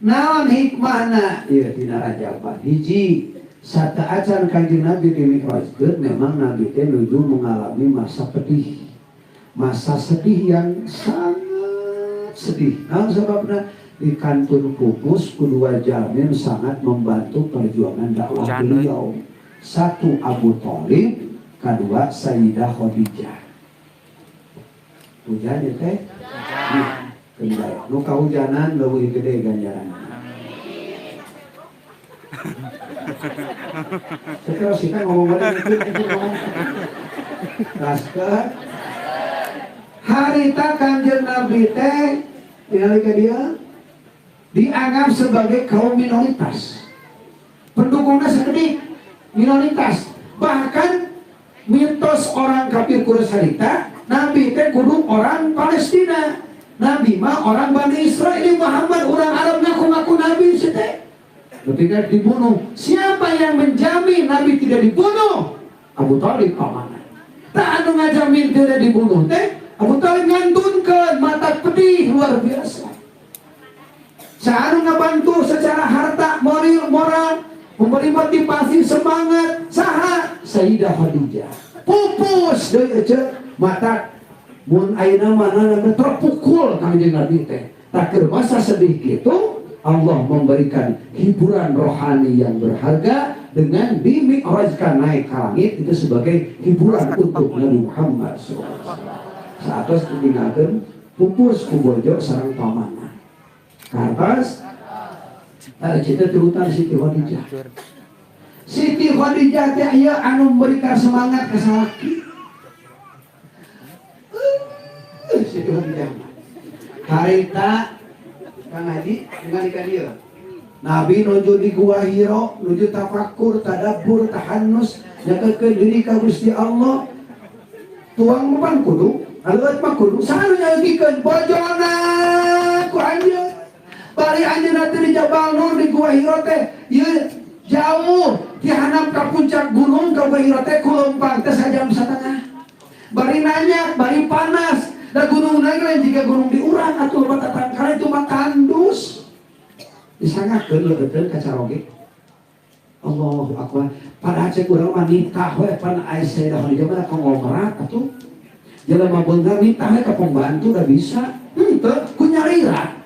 Naon hikmahna ieu dina Rajab? Hiji, sateuacan Kanjeng Nabi dimi'rajkeun memang Nabi teh nuju mengalami masa pedih. Masa sedih yang sangat sedih. Naon sababna? Di kantun pupus kedua jamin sangat membantu perjuangan dakwah beliau. Satu Abu Thalib, kedua Sayyidah Khadijah. Hujan ya teh? Nah, nu kahujanan leuwih gede ganjaran. Sekarang kita ngomong itu ngomong. Teraskeun. Harita Kanjeng Nabi teh tinggal ke dia dianggap sebagai kaum minoritas. Pendukungnya sekedik minoritas. Bahkan mitos orang kafir Quraisy harita, Nabi teh kudu orang Palestina. Nabi mah orang Bani Israel, Muhammad orang Arab ngaku-ngaku Nabi sih teh. Ketika dibunuh, siapa yang menjamin Nabi tidak dibunuh? Abu Thalib pamanna. Tak anu ngajamin tidak dibunuh teh, Abu Thalib ngantunkeun mata pedih luar biasa. Saanu ngabantu secara harta, moral, memberi motivasi semangat, saha Sayyidah Khadijah. Pupus deui ece mata Mun ayeuna mah terpukul Kangjeng Nabi teh. Tak keur masa sedih gitu, Allah memberikan hiburan rohani yang berharga dengan dimi'rajkan naik ke langit itu sebagai hiburan untuk Nabi Muhammad SAW. Saatos ditinggalkeun pupus ku bojo sareng pamanna. Kartos cerita turutan Siti Khadijah. Siti Khadijah teh ieu anu memberikan semangat ka salaki. Siti Khadijah harita Kang Haji ningali ka dieu. Nabi nuju di Gua Hiro, nuju tafakur, tadabbur, tahannus, nyakeutkeun diri ka Gusti Allah. Tuang mah kudu, aleueut mah kudu, saha nu nyakeutkeun bojona ku anjeun. Bari anjeunna teh di Jabal Nur di Gua Hiro teh, ieu jauh ti handap ka puncak gunung ka Gua Hiro teh kulempang teh sajam satengah. Bari nanya, bari panas. Da gunung naik lain jika gunung diurang atuh lebat tatangkara itu mah tandus. Disangakeun leukeutkeun ka caroge. Allahu akbar. Padahal cek urang mah nitah we pan aya Sayyidah Khadijah mah konglomerat atuh. Jelema beunghar nitah we ka pembantu da bisa. Henteu ku nyarira.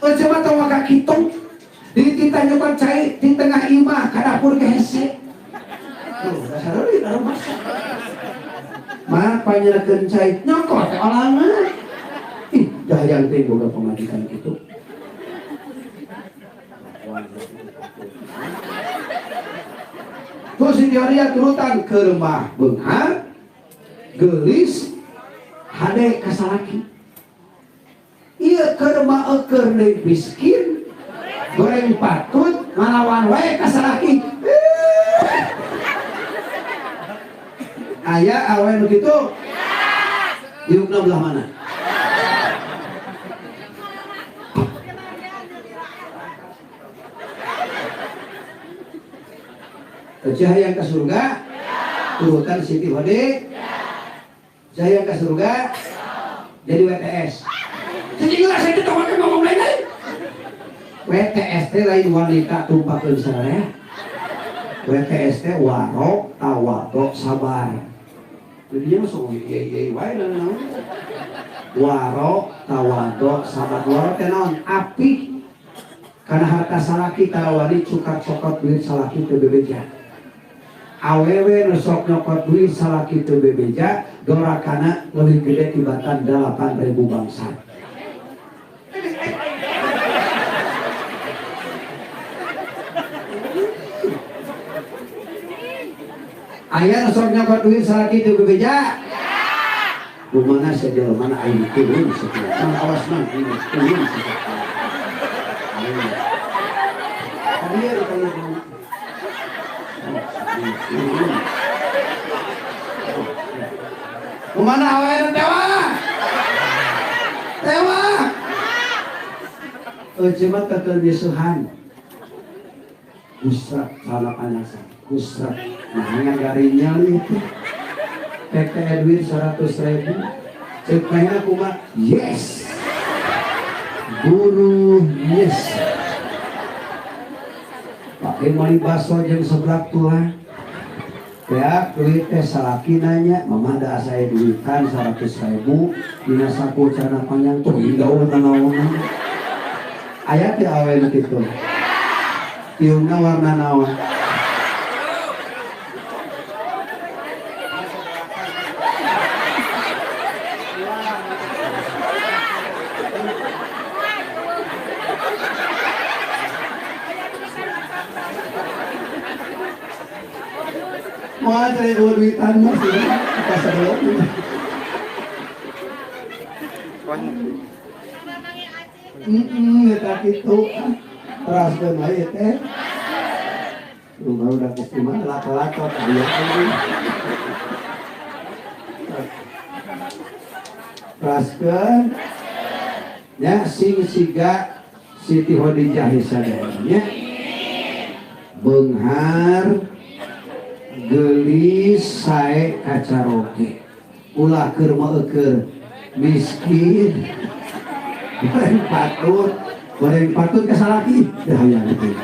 Eueuh mah tong ka kitu. Dititah nyoba cai di tengah imah ka dapur ge hese. Tuh, dasar deui masak. Mah panyenakeun cai nyokot teh olangan. Ih, dahayang teh boga pamajikan kitu. Terus si Khadijah turutan ke rumah beunghar, geulis, hade ka salaki. Ieu keur mah eueur deui miskin, goreng patut ngalawan wae ka salaki. Aya awe nu kitu? Diukna belah mana? Cahaya ke surga, turutan Siti Khadijah. Cahaya ke surga, jadi WTS. Jadi jelas saya itu tahu ngomong lain lain. WTS teh lain wanita tumpakeun sararea. WTS teh warok tawadok sabar. Jadi dia masuk iya iya wae naon. Warok tawadok sabar. Warok teh naon? Api. Karena harta salaki tarawani cukat cokot duit salaki teu bebeja. Awewe nu sok nyokot duit salaki teu bebeja, dorakana leuwih gede tibatan 8.000 bangsa. Aya nu sok nyokot duit salaki teu bebeja? Lumana sajelema aing turun sakieu. Awas mang ini turun sakieu. Kemana awewe tewa? Tewa. Cuma kekelisuhan. Gusrak salah panasan. Gusrak. Nah, garingnya itu. PT duit 100.000. Cek mainnya kuma yes. Guru yes. Pakai mali baso jeung seblak tulang. Ya, duit teh salaki nanya, mama da saya duitan 100.000 dina saku celana panjang tuh gaul nanaonan. Aya teh awe nu kitu. Tiungna warna naon? Mau cari dua duitan mas ya, pasar dulu. Kita itu teras bermain teh. Rumah udah kesima laka-laka dia ini. Teraskeun ya sing siga Siti Khadijah sadayana. Beunghar gelis sae kacaroge ulah keur meueur miskin goreng patut ka salaki teu hayang teh.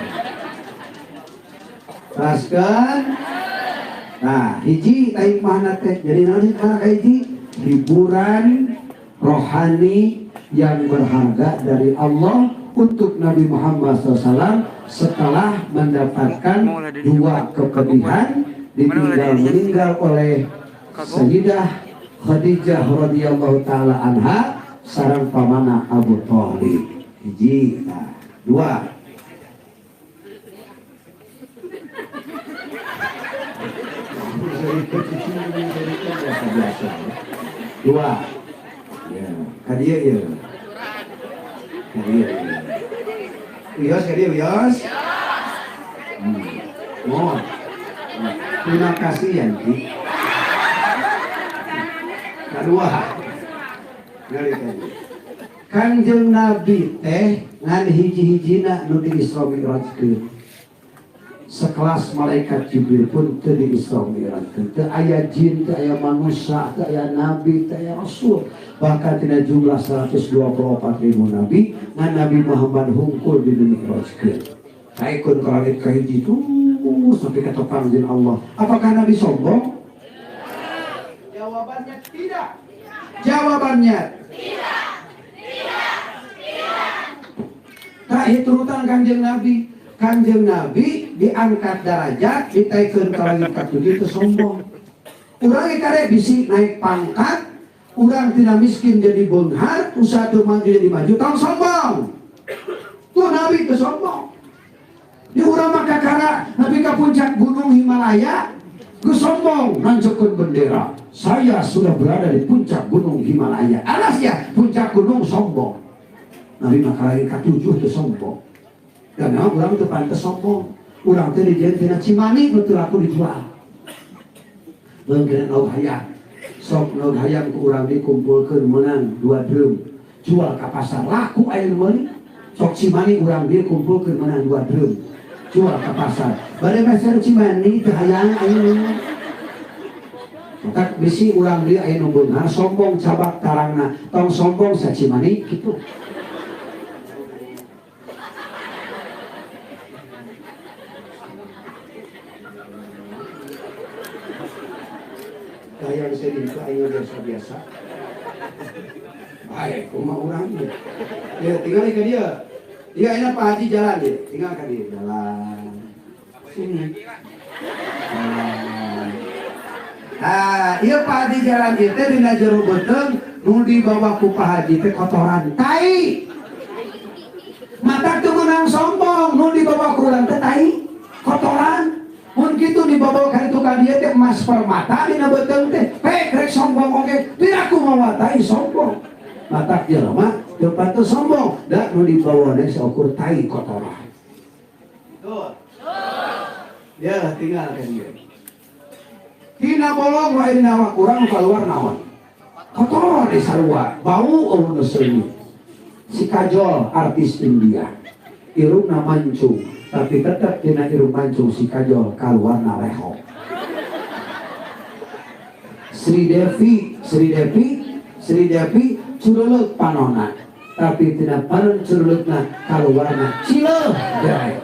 Teraskeun. Nah, hiji hikmahna teh jadi naon hikmahna ka hiji Hiburan rohani yang berharga dari Allah untuk Nabi Muhammad SAW setelah mendapatkan dua kepedihan, ditinggal meninggal oleh Sayyidah Khadijah radhiyallahu taala anha sareng pamana Abu Thalib. Hiji, nah, dua. Dua. Ya, kadieu ieu. Kadieu. Wios kadieu wios. Oh. Terima kasih Yanti. Kedua. Ngari kadieu. Kanjeng Nabi teh ngan hiji-hijina nu di Isra Mi'rajkeun. Sekelas malaikat Jibril pun teu di Isra Mi'rajkeun. Teu aya jin, teu aya manusia, teu aya nabi, teu aya rasul. Bahkan tina jumlah 124.000 nabi, ngan Nabi Muhammad hungkul di Mi'rajkeun. Naikkeun ka langit kahiji tuh sampai ka topang jeung Allah. Apakah Nabi sombong? Jawabannya tidak. Jawabannya tidak. Tidak. Tidak. Tah turutan Kanjeng Nabi. Kanjeng Nabi diangkat derajat, ditaikeun ka langit katujuh teu sombong. Urang kare bisi naik pangkat, urang tidak miskin jadi beunghar, usaha teu maju jadi maju, tong sombong. Tuh Nabi teu sombong. Di urang mah kakara Nabi ka puncak gunung Himalaya, geus sombong nancekeun bendera. Saya sudah berada di puncak gunung Himalaya. Alas ya, puncak gunung sombong. Nabi mah ka langit katujuh teu sombong. Dan memang urang teu pantes sombong. Urang teh dijieun tina cimani nu teu laku dijual. Beungkeun lauk hayam. Sok lauk hayam ku urang dikumpulkeun meunang 2 drum. Jual ka pasar laku aya nu meuli. Sok cimani urang dikumpulkeun meunang 2 drum. Jual ka pasar. Bade meser cimani teu hayang aya nu meuli. Matak bisi urang dieu aya nu beunghar sombong cabak tarangna. Tong sombong sacimani kitu. Yang saya itu ayo biasa-biasa. Baik, kumaha urang ieu. Ya, tinggal ke dia. Dia enak Pak Haji jalan dia. Tinggal ke dia jalan. Sini. Ah, ieu Pak Haji jalan ieu teh dina jero beuteung nu dibawa ku Pak Haji teh kotoran tai. Mata teu meunang sombong nu dibawa ku urang teh tai kotoran. Mun kitu dibawa ka ditu ka dieu teh emas permata dina beuteung teh pek rek sombong oge piraku mawa tai sombong. Matak jelema teu pantes sombong da nu dibawa teh saukur tai kotoran. Betul. Ya tinggal ka dieu. Tina bolong wae dina awak urang kaluar naon? Kotor di sarua, bau eueuh nu seuneu. Si Kajol artis India. Irungna mancung, tapi tetap tina irung mancung si Kajol kaluarna leho. Sri Devi, Sri Devi, Sri Devi cureuleuh panona, tapi tina panon cureuleuhna kaluarna cileuh derek.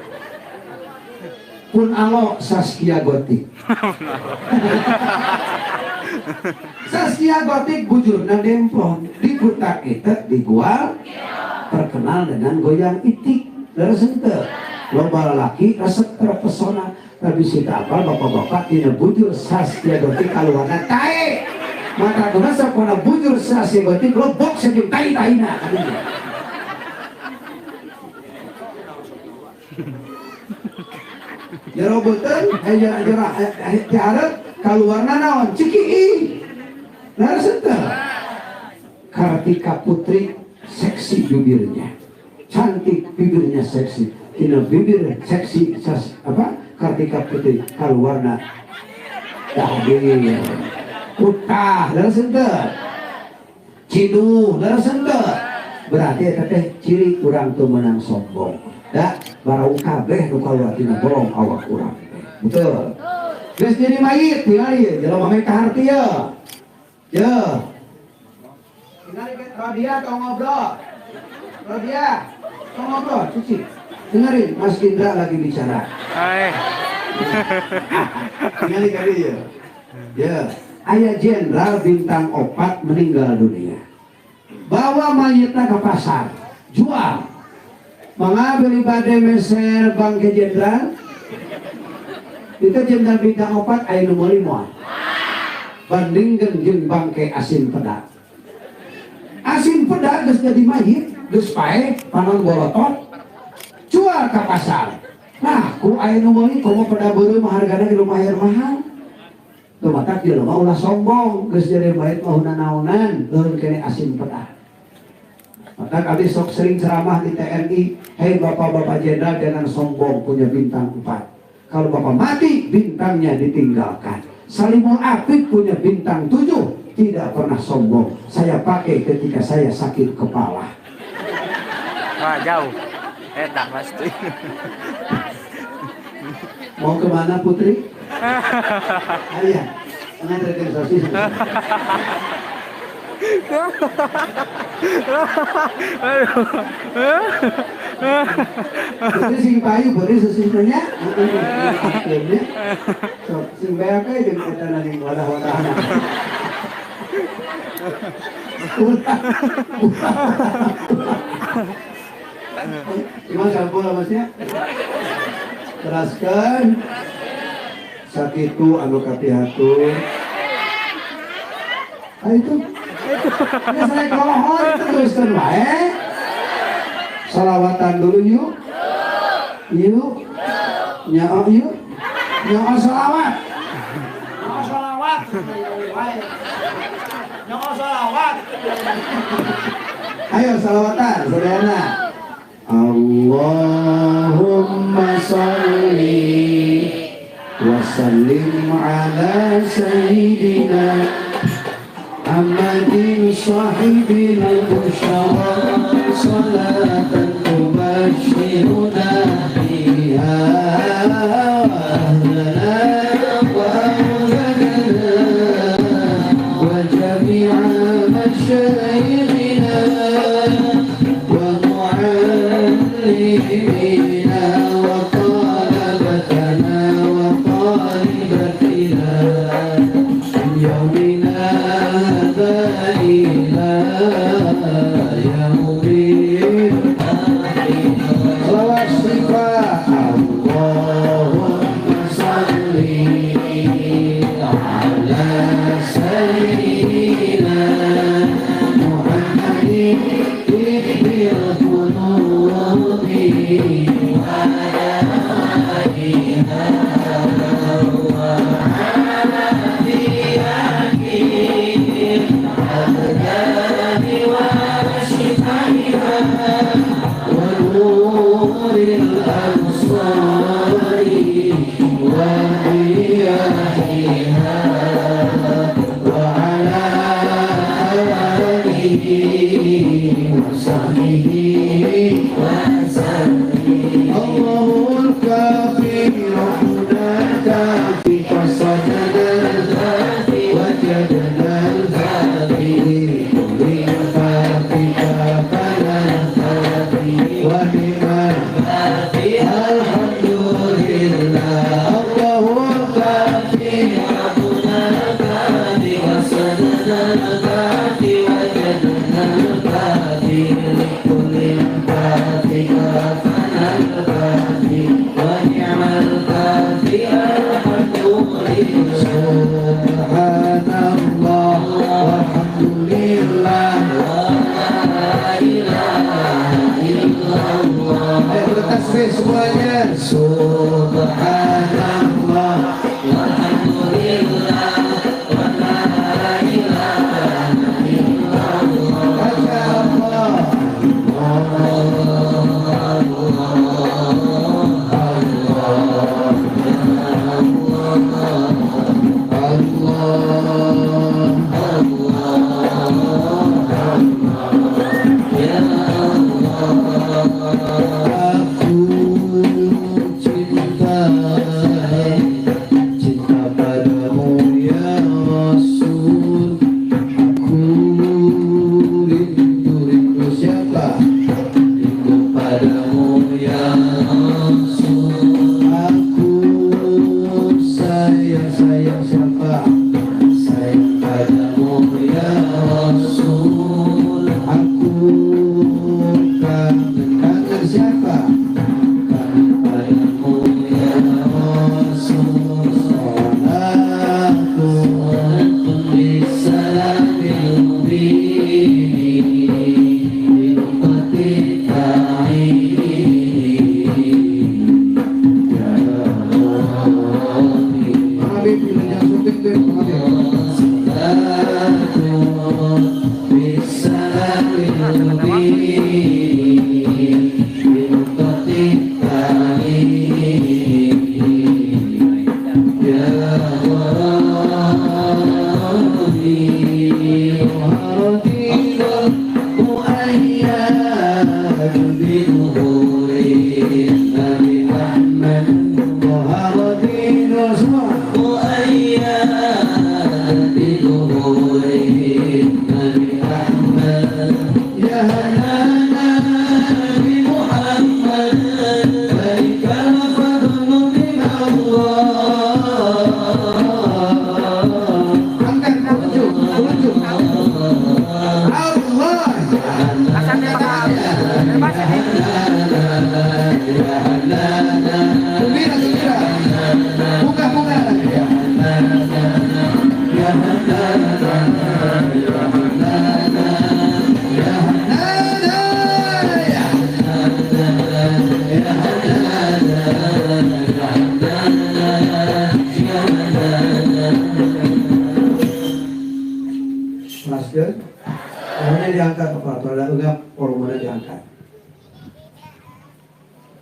Pun alo Saskia Gotik. Saskia Gotik bujurna demplon, diputak itek digual, terkenal dengan goyang itik. Leres henteu. Loba lalaki resep terpesona, tapi si apal bapak-bapak dina bujur Saskia Gotik kaluarna tae. Mata guna sakona bujur Saskia Gotik lobok saking tai-taina kadinya. Jero beuteung jero ti hareup kaluarna naon? Cikii. Leres henteu. Kartika Putri seksi bibirnya. Cantik bibirnya seksi. Tina bibir seksi sas, apa? Kartika Putri kaluarna dahdir. Kutah leres henteu. Ciduh leres henteu. Berarti eta teh ciri urang teu meunang sombong. Da barau kabeh nu kaluar tina bolong awak urang teh. Betul. Geus jadi mayit tinggal ieu jelema mah kaharti ye. Ye. Tinggal Rodia tong ngobrol. Rodia tong ngobrol, cuci. Dengerin Mas Indra lagi bicara. Hai. Tinggal kali ya. Ya. Aya jenderal bintang 4 meninggal dunia. Bawa mayitna ke pasar, jual. Mangga beli bade meser bangke jenderal. Itu jenderal bintang 4 aya nu meuli moal. Bandingkeun jeung bangke asin peda. Asin peda geus jadi mayit, geus paeh, panon bolotot. Jual ke pasar. Nah, ku aya nu meuli komo peda beureum hargana ge lumayan mahal. Tuh matak jelema ulah sombong, geus jadi mayit mah naonan, leureun kene asin peda. Maka kami sok sering ceramah di TNI, hei bapak-bapak jenderal jangan sombong punya bintang 4. Kalau bapak mati, bintangnya ditinggalkan. Salimul Apik punya bintang 7, tidak pernah sombong. Saya pakai ketika saya sakit kepala. Wah jauh, tak pasti. Mau kemana Putri? Ayah, mengantarkan sosis. Putri sing payu, Putri sosisnya. Sok sing beak we jeung eta na ning wadah-wadahna. Gimana sampul masnya? Teraskan. Sakitu anu kapihatur. Ah itu. Ya saya kelohor itu teruskan wae. Salawatan dulu yuk. Yuk. Nyaok yuk. Nyaok salawat. Nyaok salawat. Nyaok salawat. Ayo salawatan saudara. Allahumma sholli wa sallim ala sayyidina Muhammadin sahibil busyara salatan tubashiruna biha ahlana wa awladana wa jami'a masyayikhina wa mu'allimina wa talabatana wa talibatina yaumina ila yaumil akhir. Salawat sifat Allahumma salli ala sayyidina Muhammadin tibbil qulubi wa dawaiha wa ونور الأبصار وضيائها وعلى آله وصحبه وسلم. الله الكافي ربنا الكافي قصدنا الكافي وجدنا الكافي للكافي كافنا الكافي ونعم الكافي الحمد لله. الله الكافي ربنا الكافي قصدنا الكافي وجدنا الكافي لكل الكافي كافنا الكافي ونعم الكافي الحمد لله. سبحان الله والحمد لله ولا إله إلا الله. Bertasbih semuanya. Subhanallah walhamdulillah wa la ilaha illallah. Baca Allah. Allah, Allah, Allah, ya Allah. Aku cinta Ya Rasul salatu bisalamil mubin bi ta'in ya Habib salatu bisalamil mubin bi ta'in ya diangkat operator ada enggak formulanya diangkat.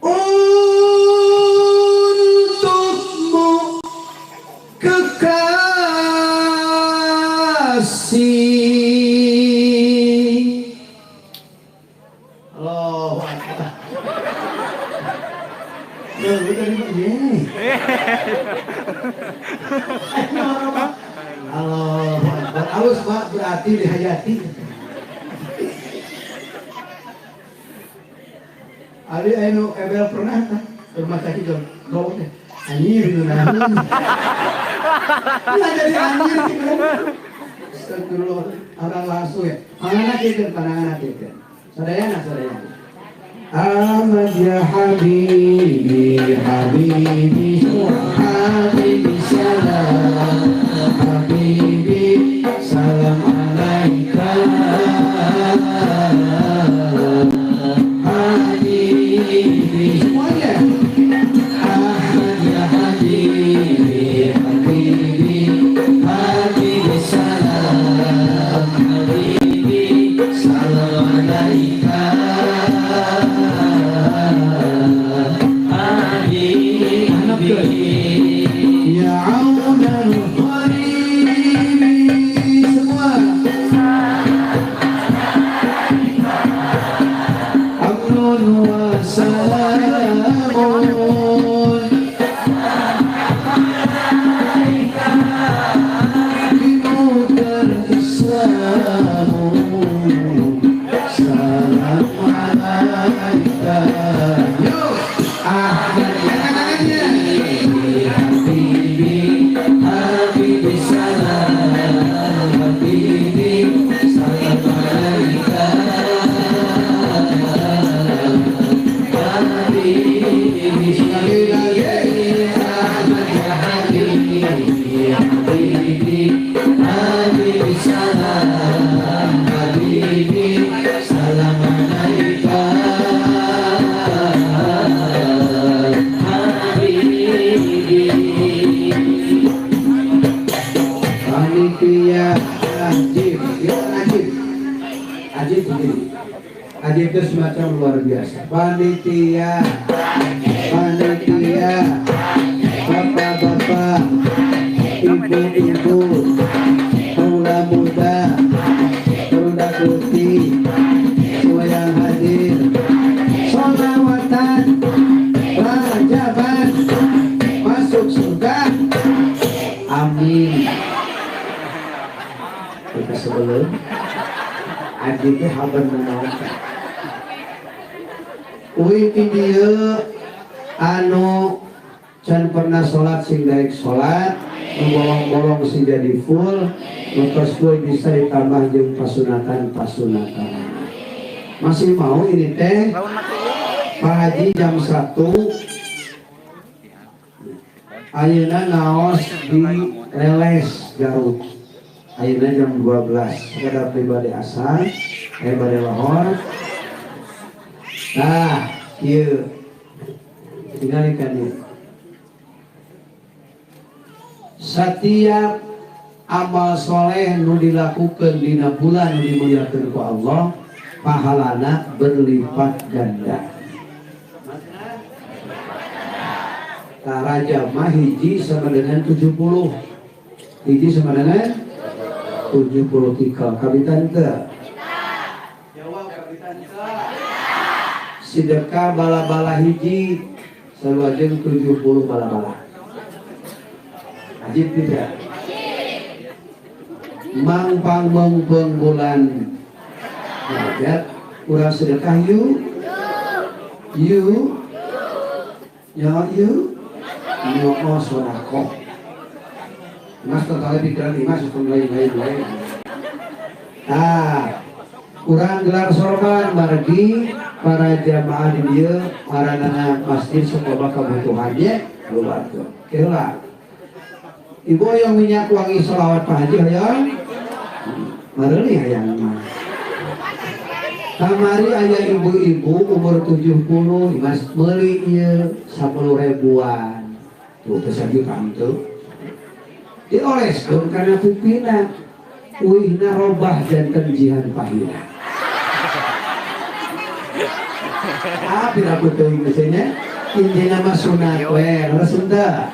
Untukmu kekasih. Allahu Akbar. Allahu Akbar. Alus Pak berarti dihayati. Ari anu ebel pernah tah rumah sakit jom gawat teh anjir nu naon. Nah jadi anjir gitu. Astagfirullah orang langsung ya. Panganna kieu pananganna kieu. Sadayana sadayana. Ahmad ya habibi habibi habibi salam habibi salam alaika habibi semuanya. Ahmad ya habibi habibi habibi salam habibi salam alaika habibi ya aunal gharibi semua amnun wa salamun binukar islamun salam alaika yo Ahmad habibi habibi salam habibi salam alaika habibi sekali lagi Ahmad ya habibi habibi habibi salam habibi salam alaika habibi. Panitia Ajib, ya Ajib, Ajib begini, Ajib itu semacam luar biasa. Panitia, panitia, bapak-bapak, ibu-ibu, pemuda muda, pemuda putih, semua yang hadir, sholawatan, rajaban, masuk surga, amin. Kita sebelum Ajib teh habar menawarkan. Uing ti dieu anu can pernah sholat sing daek sholat, nu bolong-bolong sing jadi full, nu tos full bisa ditambah jeung pasunatan-pasunatan. Masih mau ini teh Pak Haji jam 1 Ayeuna ngaos di Leles Garut. Ayeuna jam 12. Sakadar pribadi asal, aya bade lohor. Nah, ieu tingalikeun ieu. Setiap amal soleh nu dilakukan dina bulan nu dimuliakeun ku Allah, pahalana berlipat ganda. Nah, Rajab mah hiji sama dengan 70. Hiji sama dengan 73. Kabitan teu? Jawab kabitan teu? Sedekah bala-bala hiji sarua jeung 70 bala-bala. Ajib tidak? Mangpang mengpeng bulan Rajab urang sedekah yuk. Yuk. Ya yuk. Nyoo sodako. Mas totalnya pikiran imas lain-lain. Nah, kurang gelar sorban margi para jamaah di dieu maranana masjid semoga kebutuhannya keluarga. Keula. Ibu yang minyak wangi sholawat Pak Haji hayang mareuli hayang mah. Kamari aya ibu-ibu umur 70 imas meuli ieu 10 ribuan. Tuh kesajutan tuh dioleskeun kana pipina uihna robah janten jihan pahina. Ah piraku teuing geus nya intina mah sunat we leres henteu.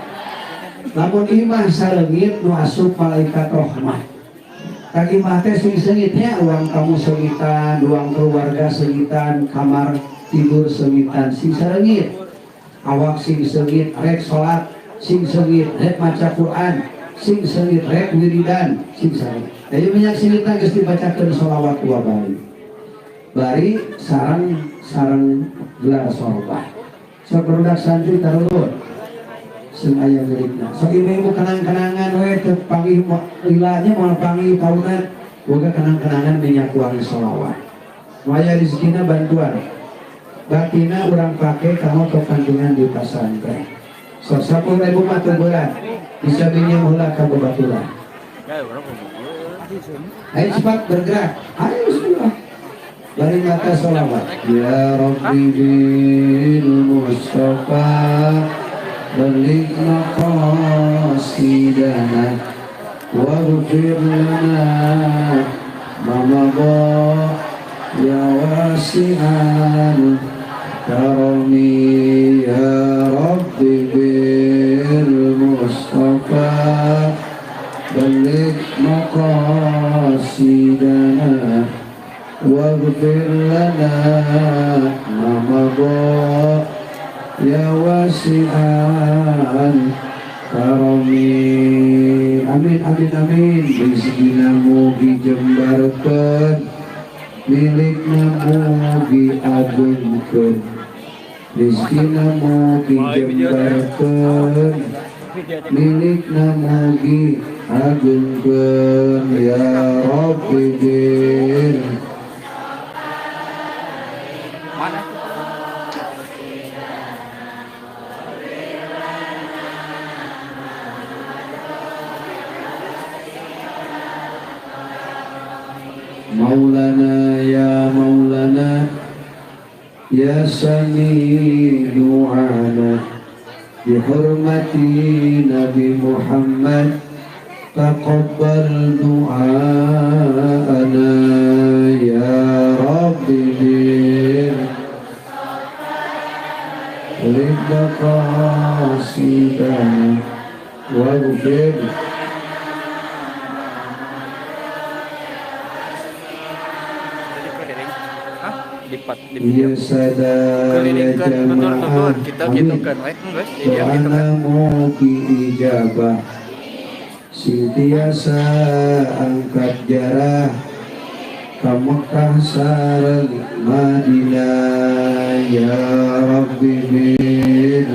Lamun imah saleungit nu asup malaikat rahmah. Kang imah teh sing seungitnya ruang tamu seungitan, ruang keluarga seungitan, kamar tidur seungitan sing saleungit. Awak sing seungit rek salat, sing seungit rek maca Quran, sing seungit rek wiridan, sing seungit. Jadi minyak seungitna geus dibacakeun sholawat dua bari. Bari sareng sareng gelar sorobah. Sok barudak santri tarulur. Sing aya milikna. Sok ibu-ibu kenang-kenangan we teu panggih lilanya moal panggih taunan boga kenang-kenangan minyak wangi sholawat. Nu aya rezekina bantuan. Batina urang pake kanggo kepentingan di pasantren. Sok 10.000 mah teu berat. Bisa minjem heula ka babaturan. Ayo cepat bergerak. Ayo bismillah. Bari mata sholawat. Ya Rabbi bil Mustafa balligh maqasidana waghfir lana ma madha ya wasi'al karami ya Rabbi bil Mustafa balligh maqasidana waghfir lana ma madha ya wasi'al karami. Amin amin amin. Rezekina mugi jembarkeun, milikna mugi agungkeun. Rezekina mugi jembarkeun, milikna mugi agungkeun. Ya Rabbi bil Maulana ya Maulana ya Sami du'ana bi hurmati Nabi Muhammad taqabbal du'ana ya Rabbi bil qasidan waghfir. Ya sadaya jamaah amin. Doana mugi ijabah, sing tiasa angkat jarah ka Mekah sareng Madinah. Ya Rabbi bil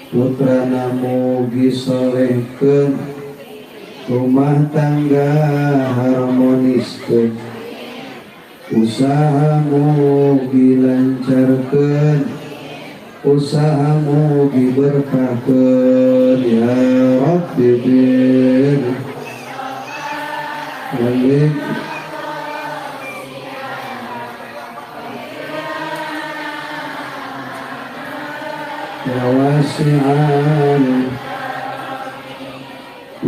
putrana mugi solehkeun, Rumah tangga harmoniskeun, usaha mugi lancarkeun, usaha mugi berkahkeun ya Rabbi bir. Amin. Ya wasi'an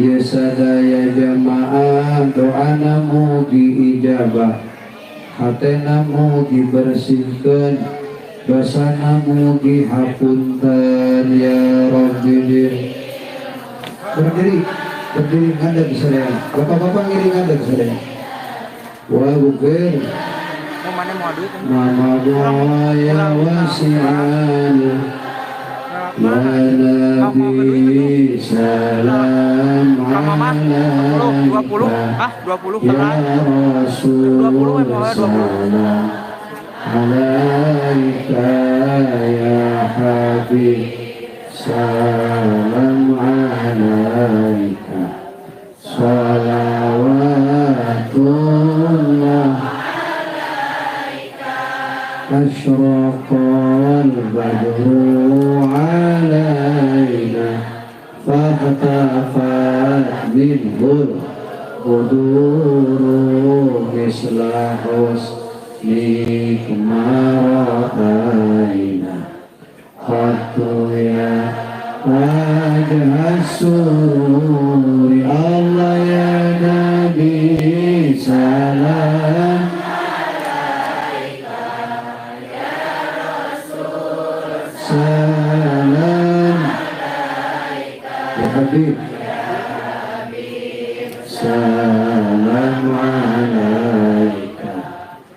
ya sadaya jamaah doana mugi ijabah, hatena mugi bersihkeun, dosana mugi hapunten ya Rabbi. Berdiri, berdiri ngadeg sadaya. Bapak-bapak ngiring ngadeg sadaya. Wa gufir mama doa ya wasi'an ya Nabi salam alaika ya Rasul salam alaika ya Habib salam alaika salawatullah asyraqal badru alaina fahtafat minhul buduru misla husnik mara'aina khatu ya wajah sururi Allah ya Nabi salam salam ya Habib salam alaika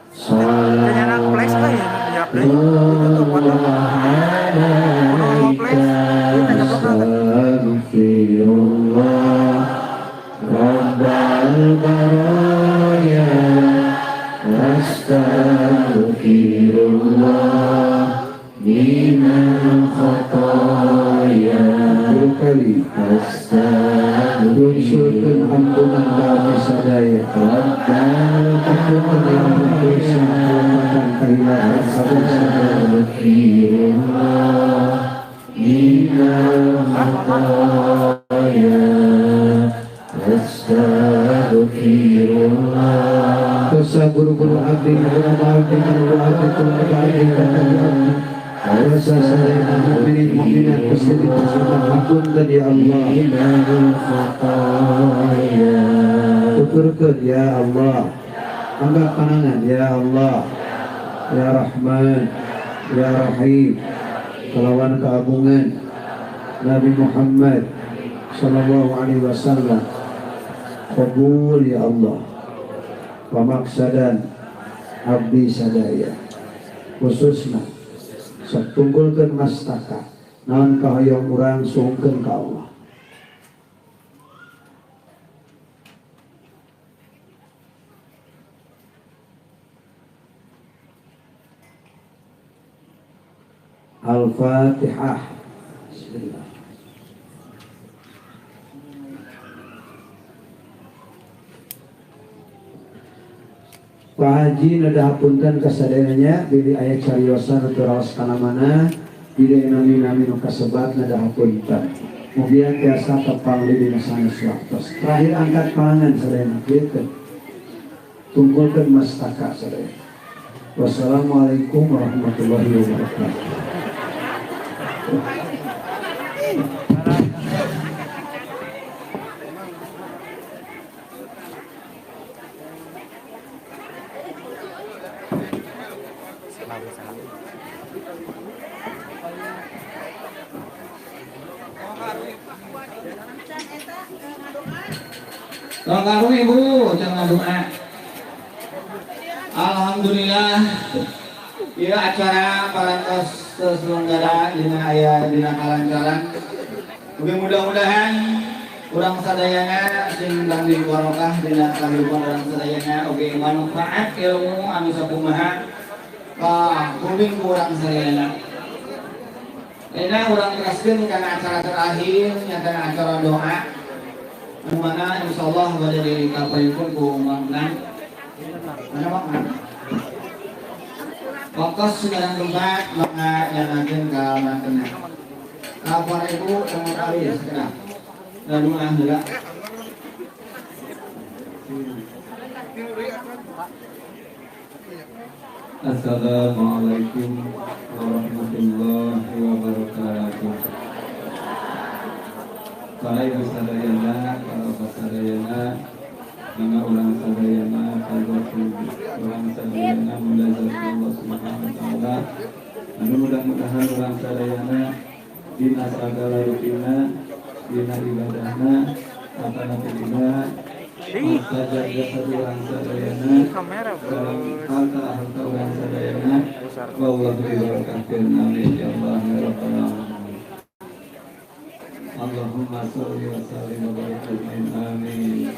salam alaika astaghfirullah rabbal baraya astaghfirullah minal khataya. Kali astagfirullah ampunan kami sadaya ampunan yang dosa kelemahan kehilangan astagfirullah minal khataya astagfirullah. Dosa guru-guru abdi, ulama abdi, guru abdi, keluarga abdi, kakak abdi, dosa sadaya mukminin mukminat muslimin muslimat hapunten ya Allah. Tuturkeun ya Allah, angkat panangan ya Allah, ya Rahman, ya Rahim, kelawan keagungan Nabi Muhammad sallallahu alaihi wasallam. Qabul ya Allah pamaksadan abdi sadaya khususna sok tunggulkeun mastaka naon kahoyong urang sungkeun ka Allah. Al-Fatihah. Bismillah. Pak Haji nada hapunten kasadayanya bilih aya cariosan nu teu raos kana mana bilih nami-nami nu kasebat nada hapunten. Mugia tiasa tepang di dina sanes waktos. Terakhir angkat pangan sadayana kieu. Tungkulkeun mastaka sadaya. Wassalamualaikum warahmatullahi wabarakatuh. Tolong ibu, jangan doa. Alhamdulillah, ya acara parantos terselenggara dina aya dina kalancaran. Mugi mudah-mudahan urang sadayana sing dangdi barokah dina kahirupan urang sadayana oge manfaat ilmu anu sakumaha ka kuning ku urang sadayana. Ayeuna urang teraskeun kana acara terakhir nyaeta acara doa. Anu mana insyaallah bade dikapayunkeun ku Mang Nang. Mana Mang Nang? Waktos sekarang tempat maka nyanakeun ka mantena. Ka para ibu tengok ari sekarang. Lalu ah heula. Assalamualaikum warahmatullahi wabarakatuh. Para ibu sadayana, para bapak sadayana, nama urang sadayana, urang sadayana mudah Allah Subhanahu wa taala. Anu mudah-mudahan urang sadayana dina sagala rupina, dina ibadahna, atana dina saja urang sadayana, harta-harta urang sadayana, wallahu bibarakatin amin ya Allah ya rabbal alamin. Allahumma sholli wa sallim wa barik alaihi amin.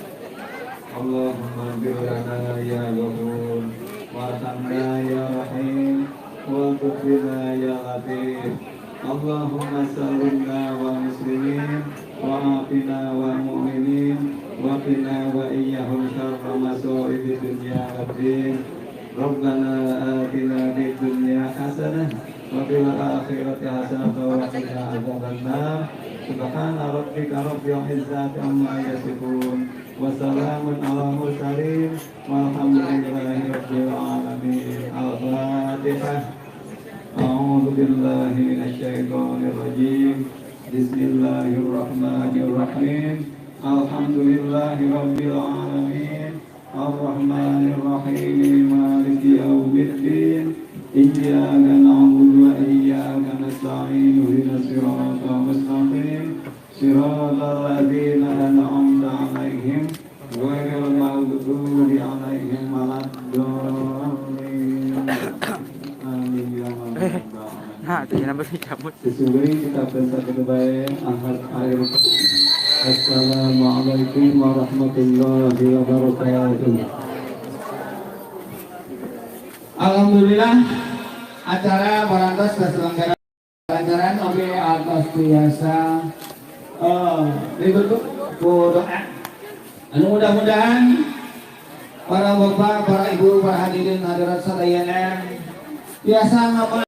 Allahumma ighfir lana ya Ghafur, warhamna ya Rahim, warzuqna ya Latif. Allahumma sallimna wal muslimin, wa afina wal mu'minin, wa qina wa iyyahum syarra masa'ibid dunya waddin. Rabbana atina fid dunya hasanah wa fil akhirati hasanah wa qina adzabannar. Subhana rabbika rabbil izzati amma yasifun wa salamun alal mursalin walhamdulillahi rabbil alamin. Al-Fatihah. A'udzu billahi minasyaitonir rajim. Bismillahirrahmanirrahim. Alhamdulillahi rabbil alamin. Arrahmanir rahim. Maliki yaumiddin. Iyyaka na'budu wa iyyaka nasta'in. Ihdinas siratal mustaqim. Siratal ladzina an'amta 'alaihim ghairil maghdubi 'alaihim waladdallin. Amin ya rabbal alamin. Nah, itu jangan bersih cabut. Sesungguhnya kita bersatu baik akhir akhir. Assalamualaikum warahmatullahi wabarakatuh. Alhamdulillah acara parantos terselenggara lancaran oge atos biasa ditutup ku doa. Anu mudah-mudahan para bapak, para ibu, para hadirin hadirat sadayana biasa ngapa